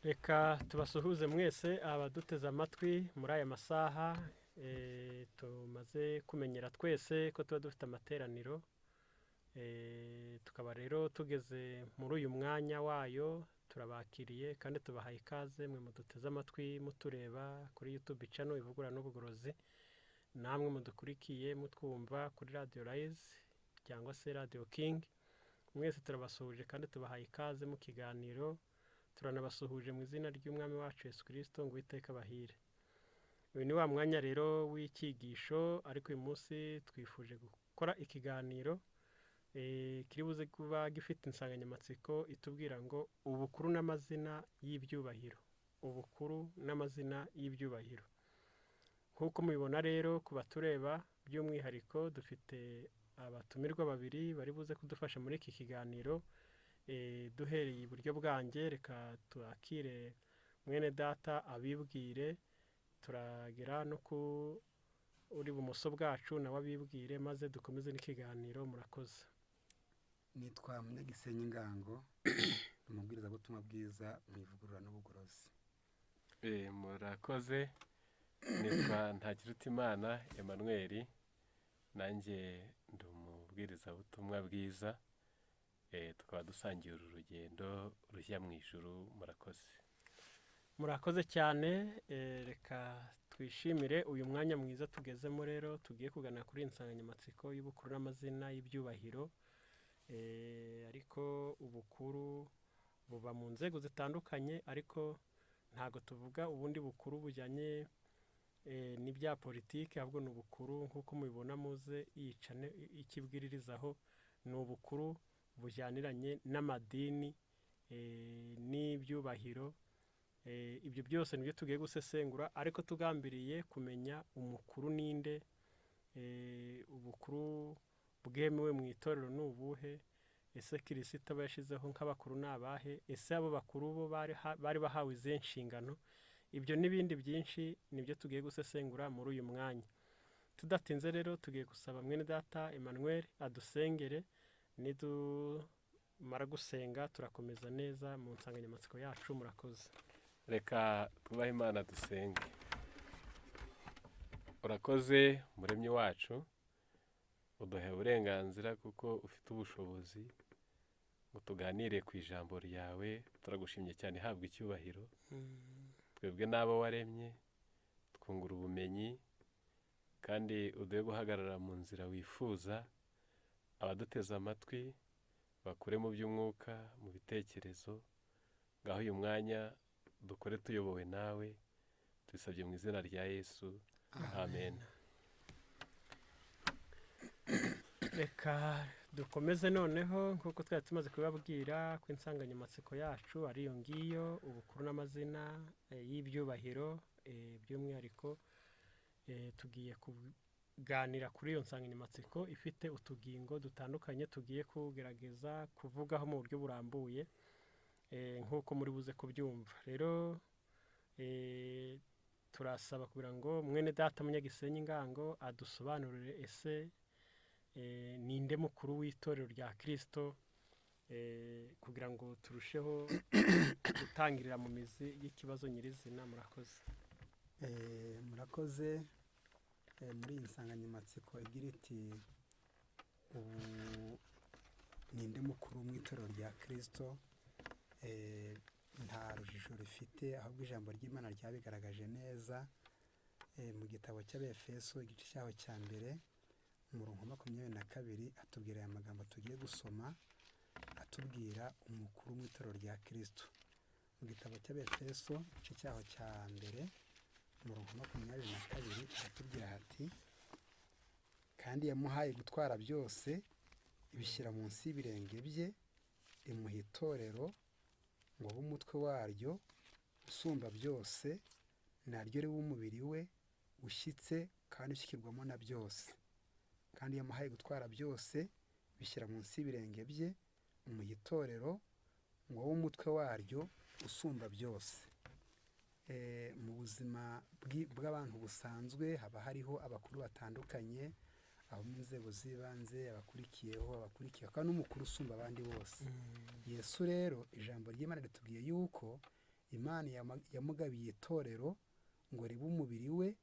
Reka tubasuhuze mwese abaduteze amatwi muri aya masaha tumaze kumenyera twese ko tuba dufite amateraniro, tukaba rero tugeze muri uyu mwanya wayo. Turabakiriye kandi tubahaye ikaze mwe muduteze amatwi mutureba kuri YouTube channel Ivugurura n'Ubugorozi, namwe mudukurikiye mutwumva kuri Radio Rise cyangwa se Radio King. Mwese turabasuhuje kandi tubahaye ikaze mu kiganiro. Turanabasuhuje mu izina ry'Umwami wacu Yesu Kirisito ngo Uwiteka abahire. Uyu ni wa mwanya rero w'icyigisho, ariko uyu munsi twifuje gukora ikiganiro kiri buze kuba gifite insanganyamatsiko itubwira ngo ubukuru n'amazina y'ibyubahiro. Ubukuru n'amazina y'ibyubahiro. Nk'uko mubibona rero ku batureba by'umwihariko, dufite abatumirwa babiri bari buze kudufasha muri iki kiganiro. Duhereye iburyo bwanjye, reka twakire mwene data abibwire, turagera no ku uri ibumoso bwacu nawe abibwire, maze dukomeze n'ikiganiro. Murakoze. Nitwa Munyagisenyi Ngango, umubwirizabutumwa bwiza mu Ivugurura n'Ubugorozi. Murakoze, nitwa Ntakirutimana Emmanuel, nanjye ndi umubwirizabutumwa bwiza, tukaba dusangiye uru rugendo rujya mu ijuru. Murakoze. Murakoze cyane. Reka twishimire uyu mwanya mwiza tugezemo rero, tugiye kugana kuri iyi nsanganyamatsiko y'ubukuru n'amazina y'ibyubahiro. Ariko ubukuru buba mu nzego zitandukanye, ariko ntabwo tuvuga ubundi bukuru bujyanye n'ibya politiki, ahubwo ni ubukuru nk'uko mubibona muze yicane ikibwiririzaho, ni ubukuru bujyaniranye n'amadini n'ibyubahiro. Ibyo byose nibyo tugiye gusesengura, ariko tugambiriye kumenya umukuru ninde, ubukuru bwemewe mu itorero ni ubuhe, ese Kirisito aba yashyizeho nk'abakuru ni abahe, ese abo bakuru bo bari bahawe izihe nshingano? Ibyo n'ibindi byinshi nibyo tugiye gusesengura muri uyu mwanya. Tudatinze rero, tugiye gusaba mwene data Emmanuel adusengere. Nidumara gusenga turakomeza neza mu nsanganyamatsiko yacu. Murakoze. Reka twubahe Imana dusenge. Urakoze Muremyi wacu, uduhe uburenganzira kuko ufite ubushobozi ngo tuganire ku ijambo ryawe. Turagushimye cyane, habwa icyubahiro. Twebwe n'abo waremye, twungura ubumenyi kandi uduhe guhagarara mu nzira wifuza. Abaduteze amatwi bakure mu by'umwuka, mu bitekerezo. Ngaho uyu mwanya dukore tuyobowe nawe, tubisabye mu izina rya Yesu, amen. Reka dukomeze noneho nk'uko twari tumaze kubabwira ko insanganyamatsiko yacu ari iyo ngiyo, ubukuru n'amazina y'ibyubahiro. By'umwihariko tugiye kuganira kuri iyo nsanganyamatsiko ifite utugingo dutandukanye tugiye kugerageza kuvugaho mu buryo burambuye, nk'uko muri buze kubyumva. Rero turasaba kugira ngo mwene data Munyagisenyi Ngango adusobanurire, ese ninde mukuru w'itorero rya Kirisito, kugira ngo turusheho gutangirira mu mizi y'ikibazo nyirizina. Murakoze. Murakoze. Muri iyi nsanganyamatsiko igira iti ubu ninde mukuru mu itorero rya Kirisito, nta rujijo rifite, ahubwo ijambo ry'Imana ryabigaragaje neza mu gitabo cy'Abefeso, igice cyaho cya mbere, umurongo 22, atubwira aya magambo tugiye gusoma, atubwira umukuru mu itorero rya Kirisito. Mu gitabo cy'Abefeso, igice cyaho cya mbere, umurongo 22, aratubwira ati: "Kandi yamuhaye gutwara byose, ibishyira munsi y'ibirenge bye, imuha itorero ngo abe umutwe waryo usumba byose, naryo ribe umubiri we ushyitse kandi ushyikirwamo na byose. Kandi yamuhaye gutwara byose, bishyira munsi y'ibirenge bye, imuha itorero ngo abe umutwe waryo usumba byose." Mu buzima bw'abantu busanzwe haba hariho abakuru batandukanye, abo mu nzego z'ibanze, abakurikiyeho, abakurikiye, hakaba n'umukuru usumba abandi bose. Yesu rero, ijambo ry'Imana ritubwiye yuko Imana yamugabiye itorero ngo ribe umubiri we,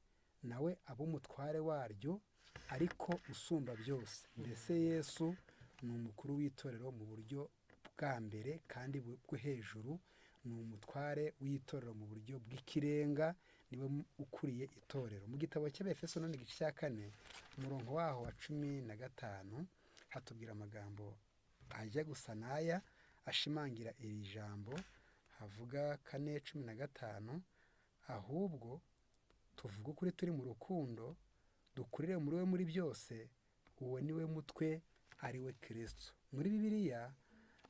nawe abe umutware waryo, ariko usumba byose. Mbese Yesu ni umukuru w'itorero mu buryo bwa mbere kandi bwo hejuru, ni umutware w'itorero mu buryo bw'ikirenga, niwe ukuriye itorero. Mu gitabo cy'Abefeso none igice cya 4 umurongo waho wa 15 hatubwira amagambo ajya gusa n'aya ashimangira iri jambo, havuga 4:15, ahubwo tuvuge ukuri turi mu rukundo, dukurire muri we muri byose, uwo ni we mutwe ari we Kristo. Muri Bibiliya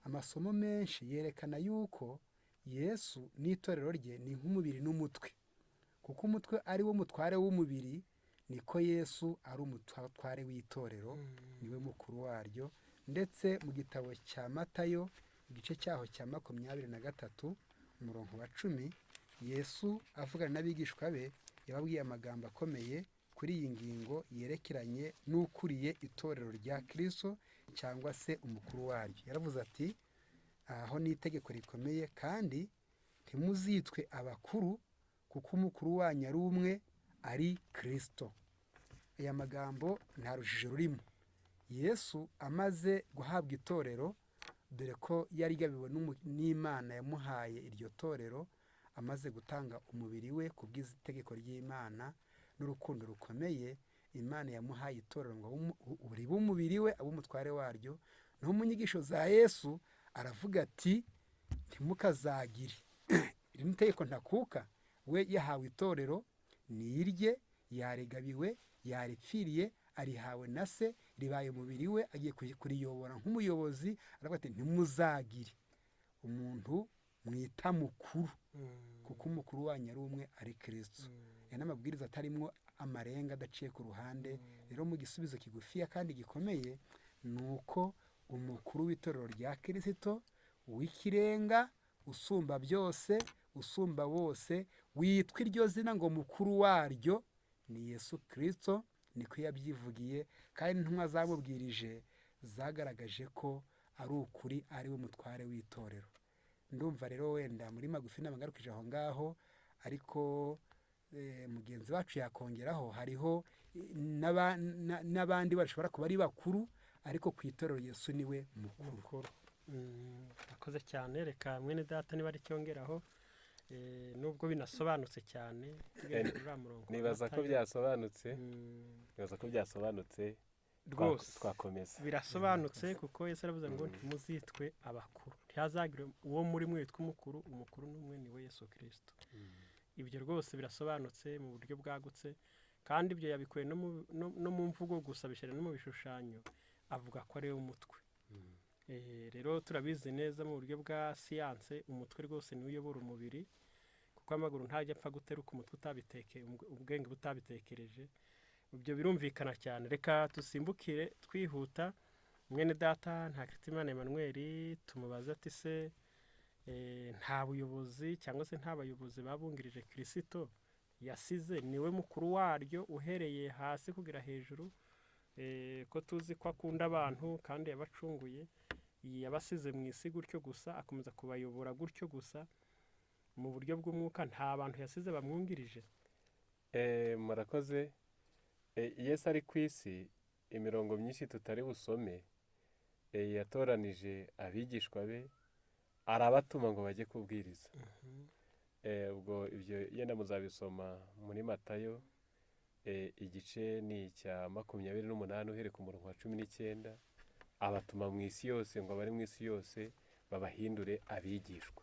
amasomo menshi yerekana yuko Yesu n'itorero rye ni nk'umubiri n'umutwe, kuko umutwe ari wo mutware w'umubiri, niko Yesu ari umutware w'itorero, niwe mukuru waryo. Ndetse mu gitabo cya Matayo igice cyaho cya 23 umurongo wa 10, Yesu avugana n'abigishwa be yababwiye amagambo akomeye kuri iyi ngingo yerekeranye n'ukuriye itorero rya Kristo cyangwa se umukuru waryo. Yaravuze ati, aho ni itegeko rikomeye, kandi ntimuzitwe abakuru kuko umukuru wanyu ari umwe, ari Kristo. Aya magambo nta rujijo rurimo. Yesu amaze guhabwa itorero, dore ko yari igabiwe n'Imana yamuhaye iryo torero, amaze gutanga umubiri we ku bw'itegeko ry'Imana n'urukundo rukomeye, Imana yamuhaye itorero ngo ribe umubiri we, abe umutware waryo. No mu nyigisho za Yesu aravuga ati, ntimukazagire iri ni itegeko ntakuka, we yahawe itorero ni irye, yarigabiwe, yaripfiriye, arihawe na se, ribaye umubiri we, agiye kuriyobora nk'umuyobozi. Aravuga ati, ntimuzagire umuntu mwita mukuru, kuko umukuru wanyu ari umwe, ari Kristo. Aya ni amabwiriza atarimo amarenga, adaciye ku ruhande. Rero mu gisubizo kigufiya kandi gikomeye ni uko umukuru w'itorero rya Kristo w'ikirenga, usumba byose, usumba bose, witwa iryo zina ngo mukuru waryo, ni Yesu Kristo, niko yabyivugiye, kandi intumwa zamubwirije zagaragaje ko ari ukuri, ari we mutware w'itorero. Ndumva rero wenda muri magufi nabagarukije aho ngaho, ariko mugenzi wacu yakongeraho, hariho n'abandi bashobora kuba ari bakuru, ariko ku itorero Yesu niwe mukuru. Akoze cyane. Reka mwene data niba ari cyongeraho, nubwo binasobanutse cyane. Nibaza ko byasobanutse, nibaza ko byasobanutse rwose, twakomeza. Birasobanutse, kuko Yesu aravuze ngo ntimuzitwe abakuru, ntihazagire uwo muri mwe witwa umukuru, umukuru n'umwe ni we Yesu Kristo. Ibyo rwose birasobanutse mu buryo bwagutse, kandi ibyo yabikuye no mu mvugo gusa, bishyira no mu bishushanyo, avuga ko ari we umutwe. Rero turabizi neza mu buryo bwa siyanse, umutwe rwose niwe uyobora umubiri, kuko amaguru ntajya apfa guteruka umutwe ubwenge butabitekereje. Ibyo birumvikana cyane. Reka dusimbukire twihuta, mwene data Ntakirutimana Emmanuel tumubaze ati se nta buyobozi cyangwa se nta bayobozi babungirije Kristo yasize, niwe mukuru waryo uhereye hasi kugera hejuru, ko tuzi ko akunda abantu kandi yabacunguye, yabasize mu isi gutyo gusa, akomeza kubayobora gutyo gusa mu buryo bw'umwuka, nta bantu yasize bamwungirije? Murakoze. Yesu ari ku isi, imirongo myinshi tutari busome, yatoranije abigishwa be arabatuma ngo bajye kubwiriza. Ubwo ibyo yenda muzabisoma muri Matayo, igice ni icya 28 uhereye ku murongo wa 19, abatuma mu isi yose ngo abari mu isi yose babahindure abigishwa.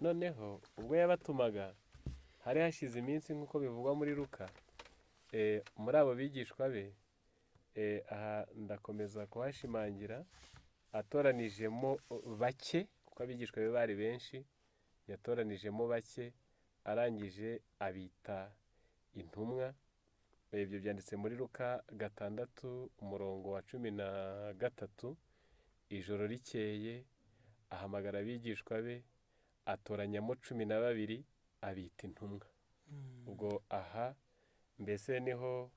Noneho ubwo yabatumaga hari hashize iminsi, nk'uko bivugwa muri Luka, muri abo bigishwa be, aha ndakomeza kuhashimangira, atoranijemo bake, kuko abigishwa be bari benshi, yatoranijemo bake, arangije abita intumwa. Ibyo byanditse muri Luka 6 umurongo wa 13, ijoro rikeye ahamagara abigishwa be, atoranyamo 12 abita intumwa. Ubwo aha mbese niho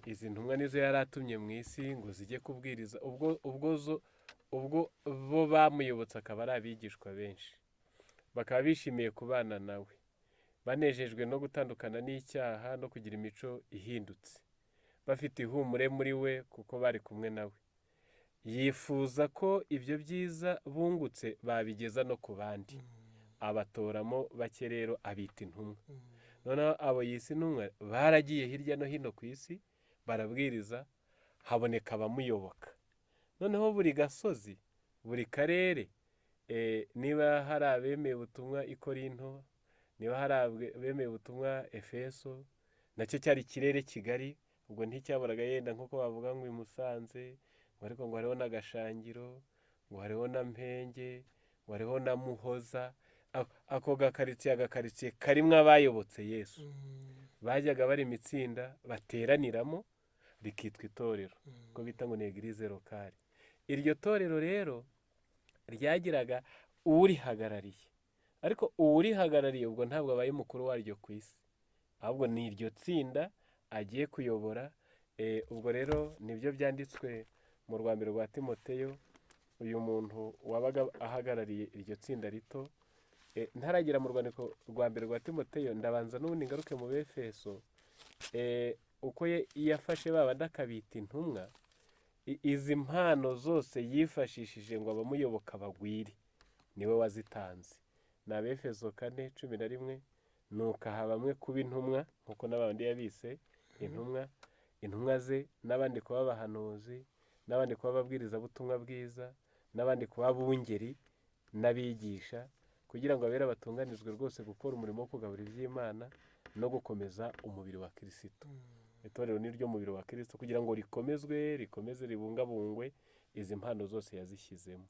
izi ntumwa nizo yari atumye mu isi ngo zijye kubwiriza, ubwo bo bamuyobotse akaba ari abigishwa benshi. Bakaba bishimiye kubana nawe, banejejwe no gutandukana n'icyaha no kugira imico ihindutse, bafite ihumure muri we kuko bari kumwe nawe. Yifuza ko ibyo byiza bungutse babigeza no ku bandi, abatoramo bake rero abita intumwa. Noneho abo yise intumwa baragiye hirya no hino ku isi barabwiriza, haboneka abamuyoboka. Noneho buri gasozi, buri karere, niba hari abemeye ubutumwa i Korinto, niba hari abemeye ubutumwa Efeso, nacyo cyari ikirere kigari, ubwo nticyaburaga yenda nk'uko bavuga ngo i Musanze, ngo ariko ngo hariho na Gashangiro, ngo hariho na Mpenge, ngo hariho na Muhoza, ako gakaritsiye karimo abayobotse Yesu. Bajyaga bari itsinda bateraniramo rikitwa itorero, ko bita ngo ni église locale. Iryo torero rero ryagiraga urihagarariye, ariko uwurihagarariye ubwo ntabwo abaye umukuru waryo ku isi, ahubwo ni iryo tsinda agiye kuyobora. Ubwo rero nibyo byanditswe mu rwa mbere rwa Timoteyo, uyu muntu wabaga ahagarariye iryo tsinda rito. Ntaragera mu rwandiko rwa mbere rwa Timoteyo, ndabanza n'ubundi ngaruke mu Befeso, uko yafashe ba bandi akabita intumwa, izi mpano zose yifashishije ngo abamuyoboka bagwire, niwe wazitanze. Ni Abefeso 4:11, nuko aha bamwe kuba intumwa nk'uko n'abandi yabise intumwa, intumwa ze, n'abandi kuba abahanuzi, n'abandi kuba ababwirizabutumwa bwiza, n'abandi kuba abungeri n'abigisha, kugira ngo abera batunganizwe rwose gukora umurimo wo kugabura iby'Imana no gukomeza umubiri wa Kirisito. Itorero ni ryo mubiri wa Kirisito, kugira ngo rikomezwe, rikomeze ribungabungwe, izi mpano zose yazishyizemo.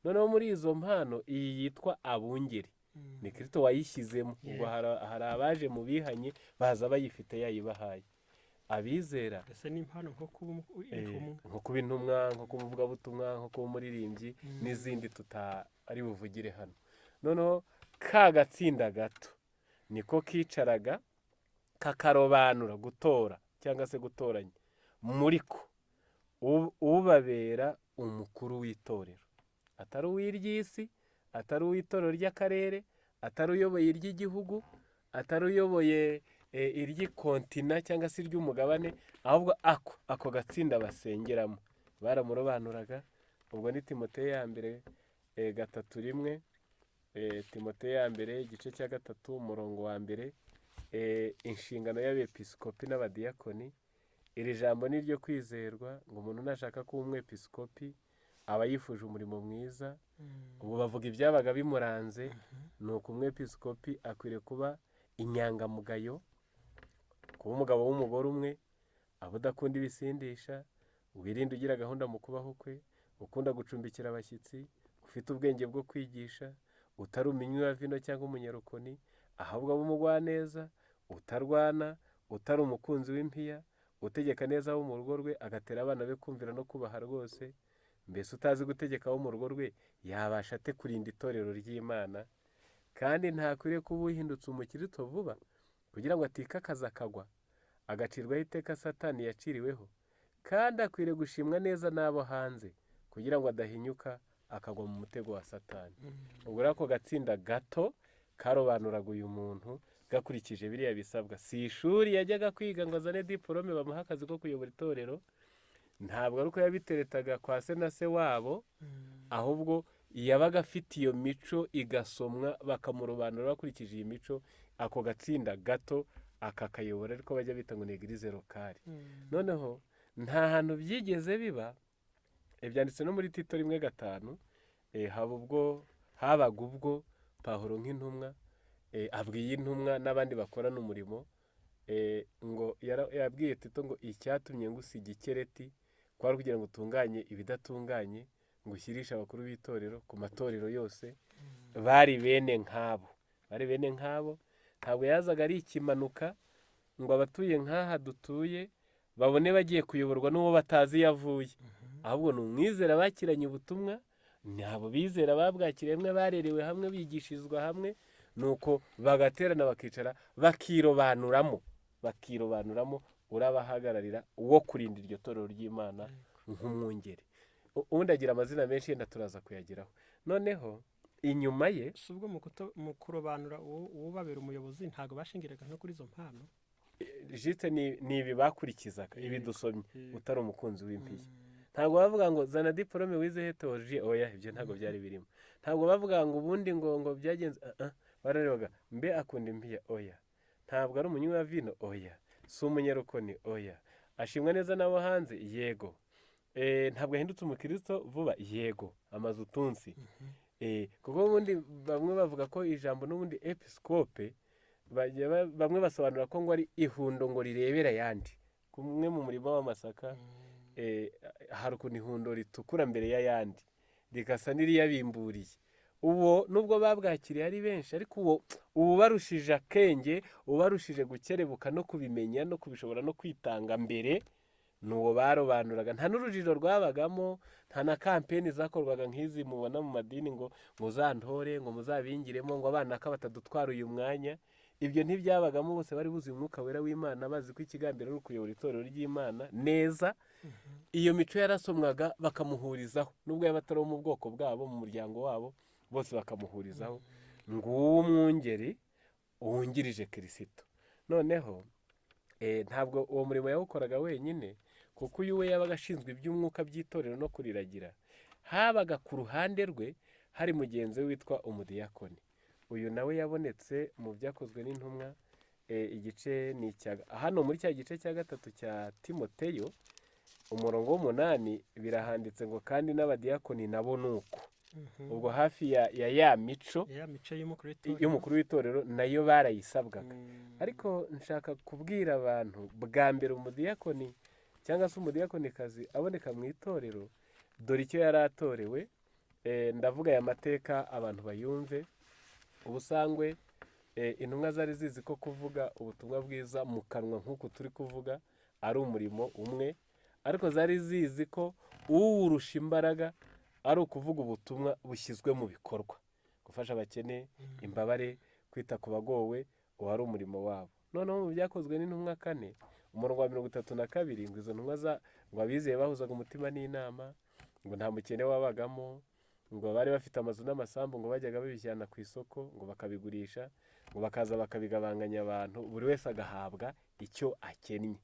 Noneho muri izo mpano iyi yitwa abungeri ni Kirisito wayishyizemo. Ubwo hari abaje mu bihanye baza bayifite yayibahaye. Abizera Mbese ni impano nko kuba intumwa, nko kuba intumwa, nko kuba umuvugabutumwa, nko kuba umuririmbyi n'izindi tutari buvugire hano. Noneho ka gatsinda gato niko kicaraga kakarobanura, gutora cyangwa se gutoranya muri ko ubabera umukuru w'itorero, atari uw'iry'isi, atari uw'itorero ry'akarere, atari uyoboye iry'igihugu, atari uyoboye iry'ikontina cyangwa se iry'umugabane, ahubwo ako gatsinda basengeramo baramurobanuraga. Ubwo ni Timoteyo ya mbere 3:1, Timoteyo ya mbere igice cya 3 umurongo wa mbere, inshingano y'abepiskopi n'abadiyakoni. Iri jambo ni iryo kwizerwa, ngo umuntu nashaka kuba umwepiskopi aba yifuje umurimo mwiza. Ubu bavuga ibyabaga bimuranze, ni uko umwepiskopi akwiriye kuba inyangamugayo, kuba umugabo w'umugore umwe, aba udakunda ibisindisha, wirinde ugira gahunda mu kubaho kwe, ukunda gucumbikira abashyitsi, ufite ubwenge bwo kwigisha, utari umunywi wa vino cyangwa umunyarukoni, ahubwo aba umugwaneza, utarwana, utari umukunzi w'impiya, utegeka neza abo mu rugo rwe, agatera abana be kumvira no kubaha rwose. Mbese utazi gutegeka abo mu rugo rwe yabasha ate kurinda itorero ry'Imana? Kandi ntakwiriye kuba uhindutse umukristo vuba, kugira ngo atikakaza akagwa, agacirwaho iteka Satani yaciriweho. Kandi akwiriye gushimwa neza n'abo hanze, kugira ngo adahinyuka akagwa mu mutego wa Satani. Ubwo rero ako gatsinda gato karobanuraga uyu muntu gakurikije biriya bisabwa. Si ishuri yajyaga kwiga ngo azane diporome bamuhe akazi ko kuyobora itorero, ntabwo ari uko yabiteretaga kwa se na se wabo, ahubwo yabaga afite iyo mico igasomwa bakamurobanura bakurikije iyi mico, ako gatsinda gato akakayobora, ariko bajya bita ngo ni église locale. Noneho nta hantu byigeze biba, byanditse no muri Tito 1:5, haba ubwo habaga ubwo Pawulo nk'intumwa abwiye intumwa n'abandi bakorana umurimo, ngo yabwiye Tito ngo icyatumye ngusiga ikereti kwari kugira ngo utunganye ibidatunganye, ngo ushyirishe abakuru b'itorero ku matorero yose. Bari bene nk'abo, bari bene nk'abo. Ntabwo yazaga ari ikimanuka ngo abatuye nk'aha dutuye babone bagiye kuyoborwa n'uwo batazi iyo avuye, ahubwo ni umwizera bakiranye ubutumwa, ni abo bizera babwakiriye hamwe, barerewe hamwe, bigishirizwa hamwe, nuko bagaterana bakicara bakirobanuramo urabahagararira wo kurinda iryo torero ry'Imana nk'umwungeri. Ubundi agira amazina menshi, yenda turaza kuyageraho. Noneho Inyuma ye Si ubwo mu kurobanura uwubabera umuyobozi ntabwo bashingiraga no kuri izo mpano? Juste ni ibi bakurikizaga, ibi dusomye, utari umukunzi w'impiya. Ntabwo bavuga ngo zana diporome wize théologie, oya, ibyo ntabwo byari birimo. Ntabwo bavuga ngo ubundi ngo byagenze, ah, ah. Bararebaga: mbe akunda impiya? Oya. Ntabwo ari umunywi wa vino? Oya. Si umunyarukoni? Oya. Ashimwa neza n'abo hanze? Yego. Ntabwo ahindutse umukristo vuba? Yego. Amaze utunsi. Kuko ubundi bamwe bavuga ko ijambo n'ubundi episikope, bamwe basobanura ko ngo ari ihundo ngo rirebera ayandi. Kumwe mu murima w'amasaka, hari ukuntu ihundo ritukura mbere y'ayandi, rigasa n'iriyabimburiye. Uwo nubwo babwakiriye ari benshi, ariko uwo ubarushije akenge, ubarushije gukerebuka no kubimenya no kubishobora no kwitanga mbere, ni uwo barobanuraga. Nta n'urujijo rwabagamo, nta na campaign zakorwaga nk'izi mubona mu madini, ngo muzantore, ngo muzabingiremo, ngo abana ka batadutwara uyu mwanya. Ibyo ntibyabagamo. Bose bari buzuye Umwuka Wera w'Imana, bazi ko ikigambiro ari ukuyobora itorero ry'Imana neza. Iyo mico yarasomwaga, bakamuhurizaho, nubwo yaba atari uwo mu bwoko bwabo, mu muryango wabo, bose bakamuhurizaho. Nguwo umwungeri wungirije Kirisito. Noneho ntabwo uwo murimo yawukoraga wenyine, kuko uyu we yabaga ashinzwe iby'umwuka by'itorero no kuriragira. Habaga ku ruhande rwe hari mugenzi we witwa umudiyakoni. Uyu nawe yabonetse mu Byakozwe n'Intumwa, igice ni icya hano, muri cya gice cya 3 cya Timoteyo, umurongo w'8, birahanditse ngo: "Kandi n'abadiyakoni nabo ni uko." Ubwo hafi ya mico ya mico y'umukuru w'itorero, y'umukuru w'itorero, nayo barayisabwaga. Ariko nshaka kubwira abantu, bwa mbere umudiyakoni cyangwa se umudiyakonikazi aboneka mu itorero, dore icyo yari atorewe. Ndavuga aya mateka abantu bayumve. Ubusangwe intumwa zari zizi ko kuvuga ubutumwa bwiza mu kanwa nk'uku turi kuvuga ari umurimo umwe, ariko zari zizi ko uwurusha imbaraga ari ukuvuga ubutumwa bushyizwe mu bikorwa, gufasha abakene, imbabare, kwita ku bagowe, uwo ari umurimo wabo. Noneho mu Byakozwe n'Intumwa 4, umurongo wa 32, ngo izo ntumwa za ngo abizeye bahuzaga umutima n'inama, ngo nta mukene wabagamo, ngo bari bafite amazu n'amasambu, ngo bajyaga babijyana ku isoko, ngo bakabigurisha, ngo bakaza bakabigabanganya abantu, buri wese agahabwa icyo akennye.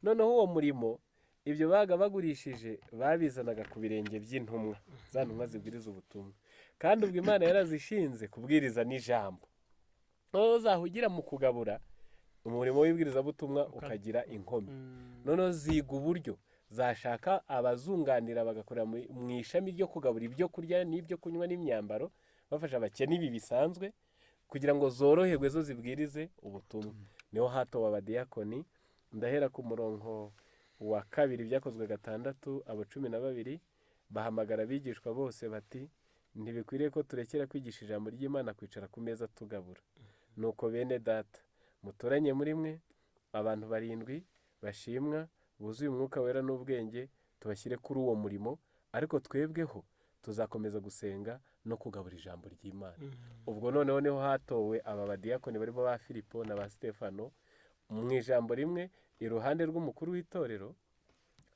Noneho uwo murimo, ibyo baga bagurishije babizanaga ku birenge by'intumwa, za ntumwa zibwiriza ubutumwa, kandi ubwo Imana yarazishinze kubwiriza n'ijambo. Noneho zahugira mu kugabura, umurimo w'ibwirizabutumwa ukagira inkomyi. Noneho ziga uburyo zashaka abazunganira, bagakorera mu ishami ryo kugabura ibyo kurya n'ibyo kunywa n'imyambaro, bafasha abakene ibi bisanzwe, kugira ngo zoroherwe zo zibwirize ubutumwa. Niho hatowe abadiyakoni. Ndahera ku murongo wa 2, Byakozwe 6: "Abo 12 bahamagara abigishwa bose bati: 'Ntibikwiriye ko turekera kwigisha ijambo ry'Imana kwicara ku meza tugabura. Nuko bene data, mutoranye muri mwe abantu barindwi bashimwa, buzuye Umwuka Wera n'ubwenge, tubashyire kuri uwo murimo, ariko twebweho tuzakomeza gusenga no kugabura ijambo ry'Imana.'" Ubwo noneho niho hatowe aba badiyakoni barimo ba Filipo na ba Stefano. Mu ijambo rimwe, iruhande rw'umukuru w'itorero,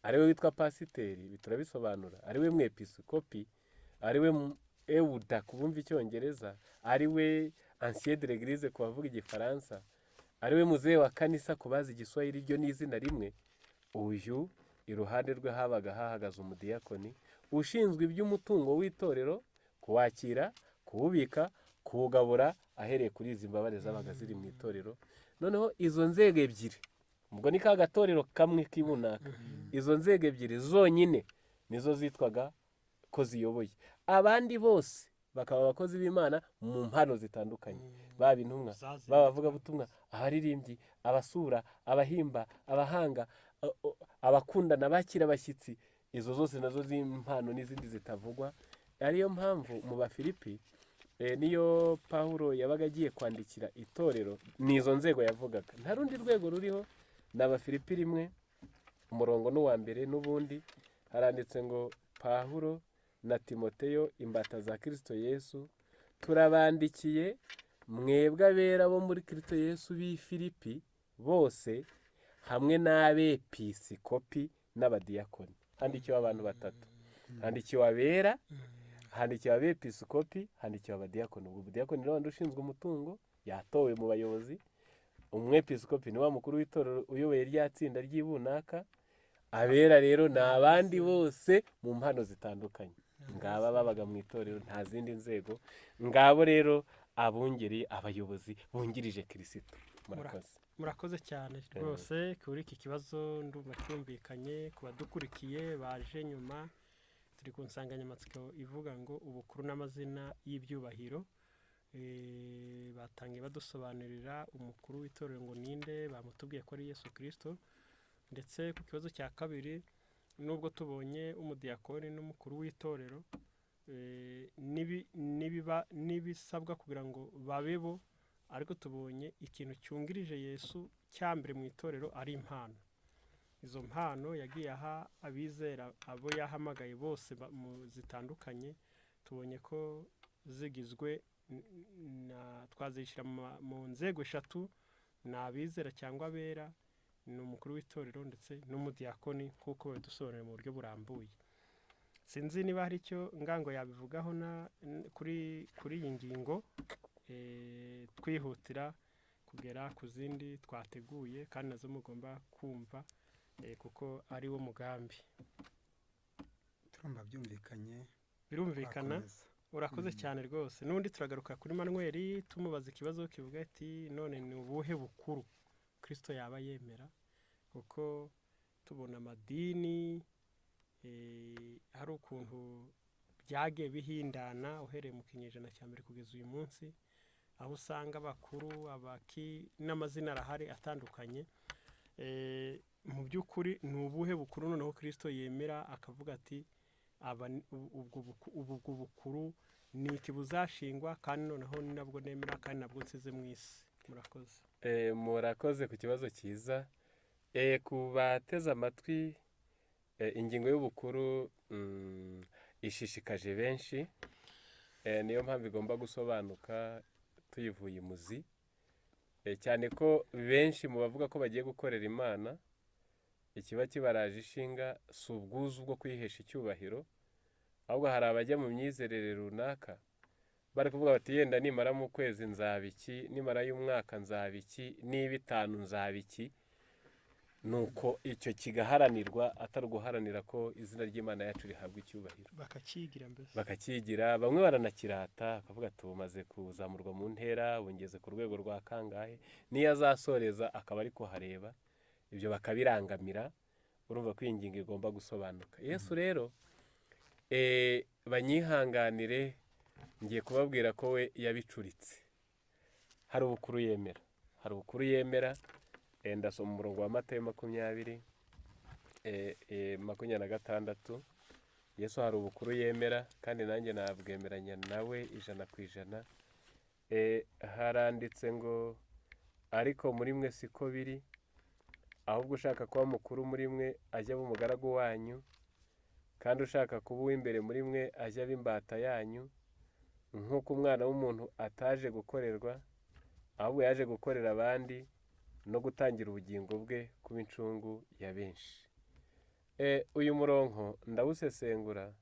ariwe witwa pasiteri, ibi turabisobanura, ariwe mwepisikopi, ariwe ewuda ku bumva icyongereza, ariwe ancien de l'église ku bavuga igifaransa, ariwe muzehe wa kanisa ku bazi igiswahili, iryo ni izina rimwe. Uyu iruhande rwe habaga hahagaze umudiyakoni ushinzwe iby'umutungo w'itorero, kuwakira, kuwubika, kuwugabura, ahereye kuri izi mbabare zabaga ziri mu itorero. Noneho izo nzego ebyiri, ubwo ni ka gatorero kamwe k'ibunaka, izo nzego ebyiri zonyine nizo zitwaga ko ziyoboye, abandi bose bakaba abakozi b'Imana mu mpano zitandukanye, baba intumwa, baba abavugabutumwa, abaririmbyi, abasura, abahimba, abahanga, abakundana, bakira abashyitsi. Izo zose nazo z'impano n'izindi zitavugwa. Ariyo mpamvu mu Bafilipi, niyo Pawulo yabaga agiye kwandikira itorero, ni izo nzego yavugaga, nta rundi rwego ruriho. Ni Abafilipi 1, umurongo n'uwa mbere n'ubundi, haranditse ngo: "Pawulo na Timoteyo, imbata za Kirisito Yesu, turabandikiye mwebwe abera bo muri Kirisito Yesu b'i Filipi bose, hamwe n'abepisikopi n'abadiyakoni." Handikiwe abantu batatu: handikiwe abera, Handikiwe abepiskopi, handikiwe abadiyakoni. Ubwo umudiyakoni ni wa wundi ushinzwe umutungo, yatowe mu bayobozi. Umwepiskopi ni wa mukuru w'itorero uyoboye rya tsinda ry'ibunaka. Abera rero ni abandi bose mu mpano zitandukanye, ngaba babaga mu itorero, nta zindi nzego. Ngabo rero abungeri, abayobozi bungirije Kirisito. Murakoze. Murakoze cyane rwose kuri iki kibazo, ndumva cyumvikanye ku badukurikiye baje nyuma. Turi ku nsanganyamatsiko ivuga ngo ubukuru n'amazina y'ibyubahiro. Batangiye badusobanurira umukuru w'itorero ngo ninde, bamutubwiye ko ari Yesu Kirisito. Ndetse ku kibazo cya kabiri, nubwo tubonye umudiyakoni n'umukuru w'itorero, n'ibisabwa kugira ngo babe bo, ariko tubonye ikintu cyungirije Yesu cya mbere mu itorero ari impano. Izo mpano yagiye aha abizera abo yahamagaye bose mu zitandukanye, tubonye ko zigizwe na twazishyira mu nzego eshatu: ni abizera cyangwa abera, ni umukuru w'itorero ndetse n'umudiyakoni, nk'uko babidusobanuriye mu buryo burambuye. Sinzi niba hari icyo Ngango yabivugaho kuri iyi ngingo, twihutira kugera ku zindi twateguye kandi nazo mugomba kumva, kuko ari wo mugambi. Turumva byumvikanye. Birumvikana. Twakomeza. Urakoze cyane rwose. N'undi turagaruka kuri Manuel, tumubaza ikibazo kivuga ati none ni ubuhe bukuru Kristo yaba yemera? Kuko tubona amadini, hari ukuntu byagiye bihindana uhereye mu kinyejana cya mbere kugeza uyu munsi, aho usanga abakuru abaki n'amazina arahari atandukanye. Mu by'ukuri ni ubuhe bukuru noneho Kristo yemera akavuga ati aba ni- ubwo ubwo bukuru ni iki buzashingwa, kandi noneho ni nabwo nemera kandi nabwo nsize mu isi? Murakoze. Murakoze ku kibazo cyiza. Ku bateze amatwi, ingingo y'ubukuru ishishikaje benshi, niyo mpamvu igomba gusobanuka tuyivuye imuzi, cyane ko benshi mu bavuga ko bagiye gukorera Imana, ikiba kibaraje ishinga si ubwuzu bwo kwihesha icyubahiro, ahubwo hari abajya mu myizerere runaka bari kuvuga bati yenda nimara mu kwezi nzaba iki, nimara y'umwaka nzaba iki, niba 5 nzaba iki. Nuko icyo kigaharanirwa, atari uguharanira ko izina ry'Imana yacu rihabwa icyubahiro. Bakakigira mbese. Bakakigira, bamwe baranakirata, bakavuga ati ubu kuzamurwa mu ntera, ubu ngeze ku rwego rwa kangahe, niyo azasoreza akaba ari kuhareba, ibyo bakabirangamira. Urumva ko iyi ngingo igomba gusobanuka. Yesu rero, banyihanganire, ngiye kubabwira ko we yabicuritse. Hari ubukuru yemera, hari ubukuru yemera. Ndasoma umurongo wa Matayo 20, 26. Yesu hari ubukuru yemera, kandi nanjye nabwemeranya nawe 100%. Haranditse ngo ariko muri mwe siko biri, ahubwo ushaka kuba mukuru muri mwe ajye aba umugaragu wanyu, kandi ushaka kuba uw'imbere muri mwe ajye aba imbata yanyu, nk'uko umwana w'umuntu ataje gukorerwa, ahubwo yaje gukorera abandi no gutangira ubugingo bwe kuba incungu ya benshi. Uyu murongo ndawusesengura,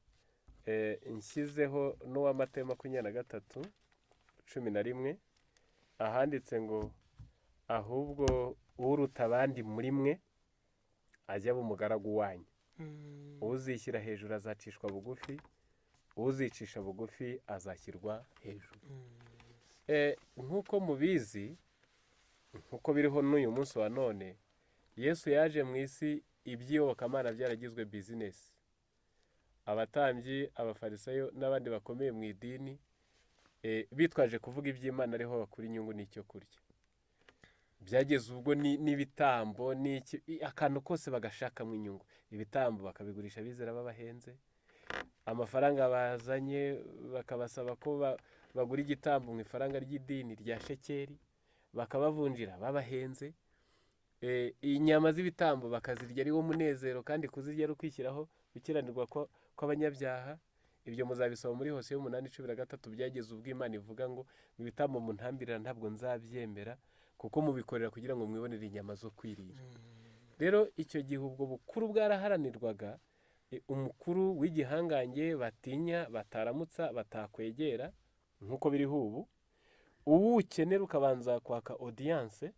nshyizeho n'uwa Matayo 23:11, ahanditse ngo ahubwo uruta abandi muri mwe ajye aba umugaragu wanyu, uzishyira hejuru azacishwa bugufi, uzicisha bugufi azashyirwa hejuru. Nk'uko mubizi, nk'uko biriho n'uyu munsi wa none, Yesu yaje mu isi iby'iyobokamana byaragizwe bizinesi. Abatambyi, abafarisayo n'abandi bakomeye mu idini, bitwaje kuvuga iby'Imana ariho bakura inyungu n'icyo kurya. Byageze ubwo n'ibitambo n'iki, akantu kose bagashakamo inyungu. Ibitambo bakabigurisha abizera babahenze, amafaranga bazanye bakabasaba ko bagura igitambo mu ifaranga ry'idini rya shekeri, bakabavunjira babahenze. Inyama z'ibitambo bakazirya ari wo munezero, kandi kuzirya ari ukwishyiraho gukiranirwa kw'abanyabyaha. Ibyo muzabisoma muri Hoseya 8:13. Byageze ubwo Imana ivuga ngo ibitambo muntambirira ntabwo nzabyemera, kuko mubikorera kugira ngo mwibonere inyama zo kwirira. Rero icyo gihe ubwo bukuru bwaraharanirwaga, Umukuru w'igihangange batinya, bataramutsa, batakwegera nk'uko biriho ubu. Uwo ukenera ukabanza kwaka audience,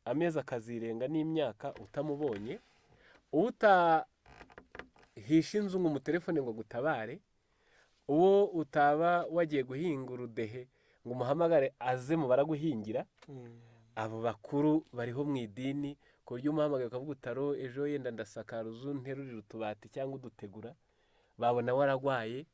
amezi akazirenga n'imyaka utamubonye, utahisha inzu ngo umutelefone ngo agutabare, uwo utaba wagiye guhinga urudehe ngo umuhamagare aze mu baraguhingira. Abo bakuru bariho mu idini, ku buryo umuhamagaye ukavuga utaro ejo yenda ndasakara uzu nterurira utubati cyangwa udutegura, babona waragwaye.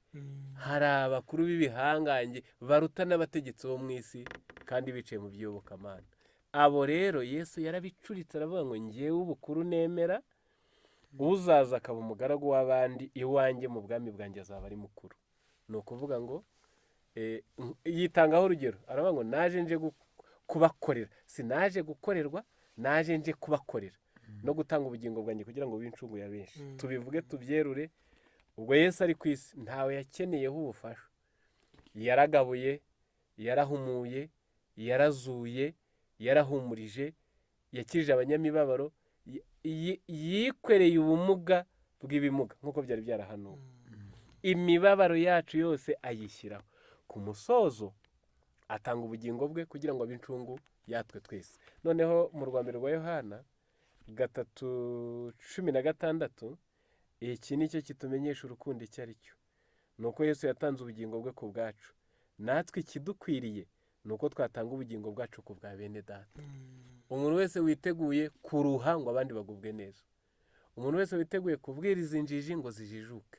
Hari abakuru b'ibihangange baruta n'abategetsi bo mu isi kandi bicaye mu by'iyobokamana. Abo rero Yesu yarabicuritse, aravuga ngo ngewe ubukuru nemera, uzaza akaba umugaragu w'abandi iwanjye mu bwami bwanjye azaba ari mukuru. Ni ukuvuga ngo yitangaho urugero, aravuga ngo naje nje kubakorera, sinaje gukorerwa, naje nje kubakorera no gutanga ubugingo bwanjye kugira ngo bube incungu ya benshi. Tubivuge tubyerure, ubwo Yesu ari ku isi ntawe yakeneyeho ubufasha, yaragabuye, yarahumuye, yarazuye, yarahumurije, yakijije abanyamibabaro, yikoreye ubumuga bw'ibimuga nk'uko byari byarahanuwe. Imibabaro yacu yose ayishyiraho. Ku musozo atanga ubugingo bwe kugira ngo abe incungu yatwe twese. Noneho mu rwa mbere rwa Yohana 3:16, iki ni cyo kitumenyesha urukundo icyo ari cyo, ni uko Yesu yatanze ubugingo bwe ku bwacu, natwe ikidukwiriye ni uko twatanga ubugingo bwacu ku bwa bene data. Umuntu wese witeguye kuruha ngo abandi bagubwe neza, umuntu wese witeguye kubwiriza injiji ngo zijijuke,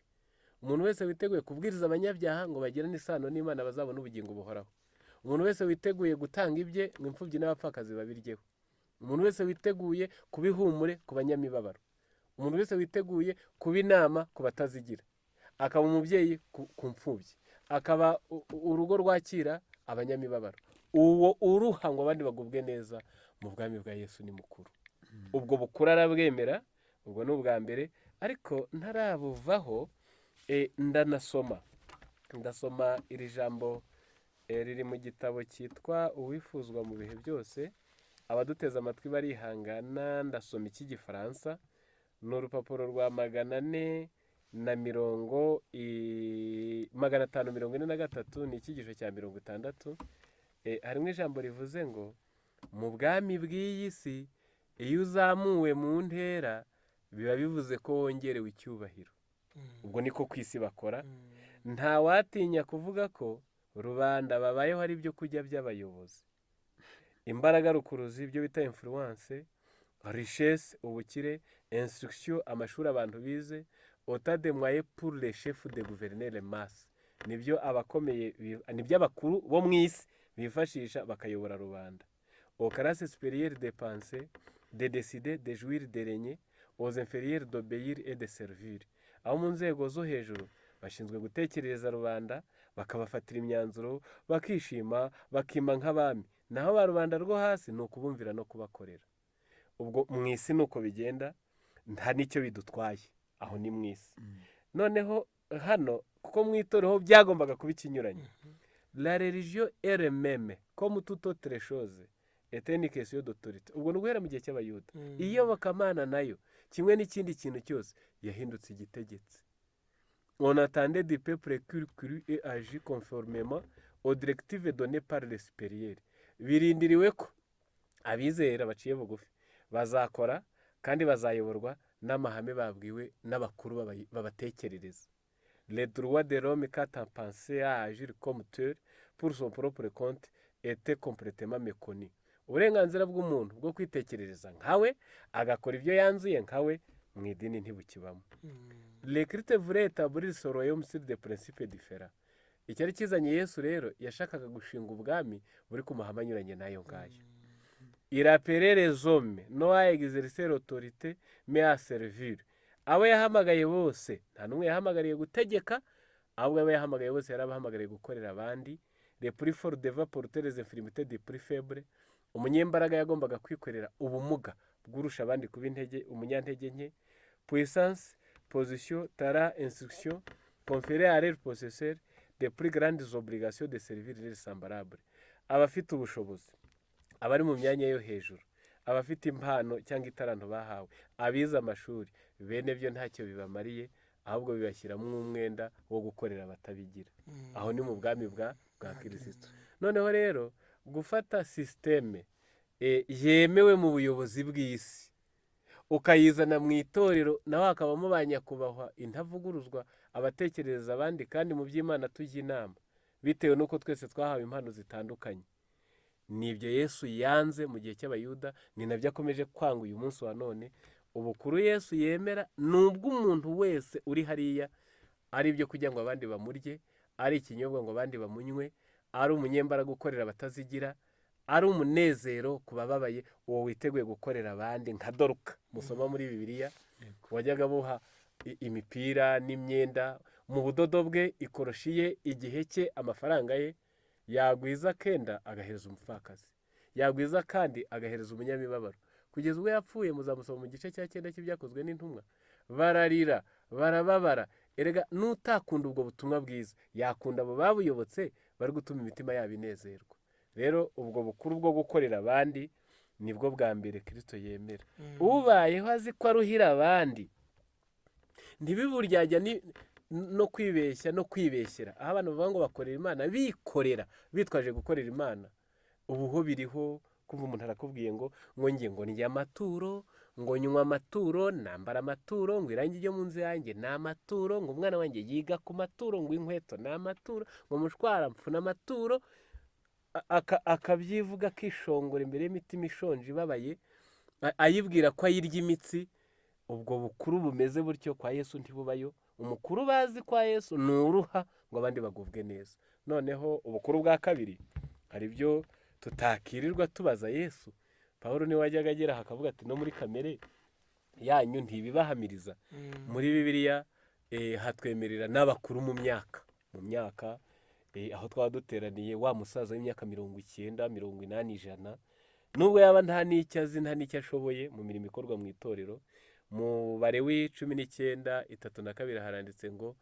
umuntu wese witeguye kubwiriza abanyabyaha ngo bagirane isano n'Imana bazabone ubugingo buhoraho, umuntu wese witeguye gutanga ibye ngo imfubyi n'abapfakazi babiryeho, umuntu wese witeguye kuba ihumure ku banyamibabaro, umuntu wese witeguye kuba inama ku batazigira, akaba umubyeyi ku mfubyi, akaba urugo rwakira abanyamibabaro, uwo uruha ngo abandi bagubwe neza mu bwami bwa Yesu ni mukuru. Ubwo bukuru arabwemera, ubwo ni ubwa mbere, ariko ntarabuvaho. Ndanasoma, ndasoma iri jambo riri mu gitabo cyitwa Uwifuzwa mu bihe byose. Abaduteze amatwi barihangana, ndasoma icy'igifaransa, ni urupapuro rwa 400 na mirongo 543, ni icyigisho cya 60. Harimo ijambo rivuze ngo mu bwami bw'iyi si iyo uzamuwe mu ntera biba bivuze ko wongerewe icyubahiro. Ubwo niko ku isi bakora. Ntawatinya kuvuga ko rubanda babayeho ari ibyo kurya by'abayobozi, imbaraga rukuruzi, ibyo bita influence, richesse, ubukire, instruction, amashuri abantu bize, autant de moyens pour les chefs de gouverner les masses, nibyo abakomeye nibyo abakuru bo mu isi bifashisha bakayobora rubanda. Aux classes supérieures de penser, de décider, de jouir, de régner, aux inférieurs d'obéir et de servir. Aho mu nzego zo hejuru bashinzwe gutekerereza rubanda, bakabafatira imyanzuro, bakishima, bakima nk'abami, naho ba rubanda rwo hasi ni ukubumvira no kubakorera. Ubwo mu isi ni uko bigenda, nta n'icyo bidutwaye, aho ni mu isi. Noneho hano kuko mu itorero byagombaga kuba ikinyuranye. La religion elle-même, comme toute autre chose, est une question d'autorité. Ubwo ni uguhera mu gihe cy'Abayuda, iyobokamana nayo kimwe n'ikindi kintu cyose yahindutse igitegetsi. On attendait du peuple qu'il crût et agit conformément aux directives données par les supérieurs. Birindiriwe ko abizera baciye bugufi bazakora kandi bazayoborwa n'amahame babwiwe n'abakuru babatekerereza. Le droit de l'homme quant à penser, à agir comme tel pour son propre compte, était complètement méconnu. Uburenganzira bw'umuntu bwo kwitekerereza nkawe, agakora ibyo yanzuye nkawe, mu idini ntibukibamo. Le Christ voulait établir son royaume sur des principes différents. Icyari kizanye Yesu rero, yashakaga gushinga ubwami buri ku mahame anyuranye n'ayo ngayo. Il appelait les hommes non à exercer l'autorité mais à servir. Abo yahamagaye bose nta n'umwe yahamagariye gutegeka, ahubwo abo yahamagaye bose yarabahamagariye gukorera abandi. Le plus fort devait porter les infirmités du plus faible. Umunyembaraga yagombaga kwikorera ubumuga bw'urusha abandi kuba intege, umunyantege nke. Puissance, position, talent, instruction conféraient à leurs possesseurs de plus grandes obligations de servir leurs semblables. Abafite ubushobozi, abari mu myanya yo hejuru, abafite impano cyangwa itaranto bahawe, abize amashuri, bene byo ntacyo bibamariye. Ahubwo bibashyiramo umwenda wo gukorera abatabigira. Aho ni mu bwami bwa Kirisito. Noneho rero gufata sisiteme yemewe mu buyobozi bw'isi ukayizana mu itorero, naho hakabamo ba nyakubahwa intavuguruzwa, abatekerereza abandi kandi mu by'Imana tujya inama, bitewe n'uko twese twahawe impano zitandukanye. Nibyo Yesu yanze mu gihe cy'Abayuda, ni nabyo akomeje kwanga uyu munsi wa none. Ubukuru Yesu yemera ni ubw'umuntu wese uri hariya, ari ibyo kugira ngo abandi bamurye, ari ikinyobwa ngo abandi bamunywe, ari umunyembaraga ukorera abatazigira, ari umunezero ku bababaye, uwo witeguye gukorera abandi nka Doruka musoma muri Bibiliya, wajyaga aboha imipira n'imyenda mu budodo bwe, ikoroshi ye, igihe cye, amafaranga ye, yagwiza kenda agahereza umupfakazi, yagwiza kandi agahereza umunyamibabaro, kugeza ubwo yapfuye. Muzamusoma mu gice cya 9 cy'Ibyakozwe n'Intumwa. Bararira, barababara. Erega n'utakunda ubwo butumwa bwiza yakunda abo babuyobotse bari gutuma imitima yabo inezerwa. Rero ubwo bukuru bwo gukorera abandi nibwo bwa mbere Kristo yemera. Ubayeho azi ko aruhira abandi, ntibiburyajya no kwibeshya no kwibeshyera. Aho abantu bavuga ngo bakorera Imana, bikorera bitwaje gukorera Imana. Ubu ho biriho kumva umuntu arakubwiye ngo nge ngo ndya amaturo, ngo nywa amaturo, nambara amaturo, ngo irangi ryo mu nzu yanjye ni amaturo, ngo umwana wanjye yiga ku maturo, ngo inkweto ni amaturo, ngo mushwara mfuna amaturo. Akabyivuga akishongora imbere y'imitima ishonje ibabaye, ayibwira ko ayirya imitsi. Ubwo bukuru bumeze butyo kwa Yesu ntibubayo. Umukuru bazi kwa Yesu ni uruha ngo abandi bagubwe neza. Noneho ubukuru bwa kabiri, hari ibyo tutakirirwa tubaza Yesu. Pawulo niwe wajyaga agera akavuga ati no muri kamere yanyu ntibibahamiriza. Muri Bibiliya hatwemerera n'abakuru mu myaka, aho twaba duteraniye, wa musaza w'imyaka 90, 80, 100, nubwo yaba nta n'icyo azi, nta n'icyo ashoboye mu mirimo ikorwa mu itorero. Mu Balewi 19 3 na 2 haranditse ngo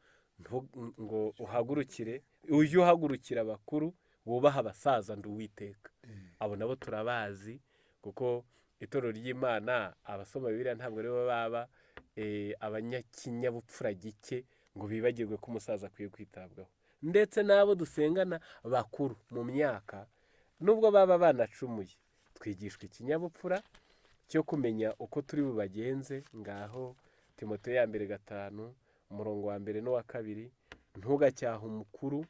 ngo uhagurukire, ujye uhagurukira abakuru, wubaha abasaza, ndi Uwiteka. Abo nabo turabazi, kuko itorero ry'Imana abasoma Bibiliya ntabwo aribo baba abanyakinyabupfura gike ngo bibagirwe ko umusaza akwiye kwitabwaho. Ndetse n'abo dusengana bakuru mu myaka, nubwo baba banacumuye, twigishwa ikinyabupfura cyo kumenya uko turi bubagenze. Ngaho Timoteyo ya mbere 5 umurongo wa 1 n'uwa 2, ntugacyahe umukuru,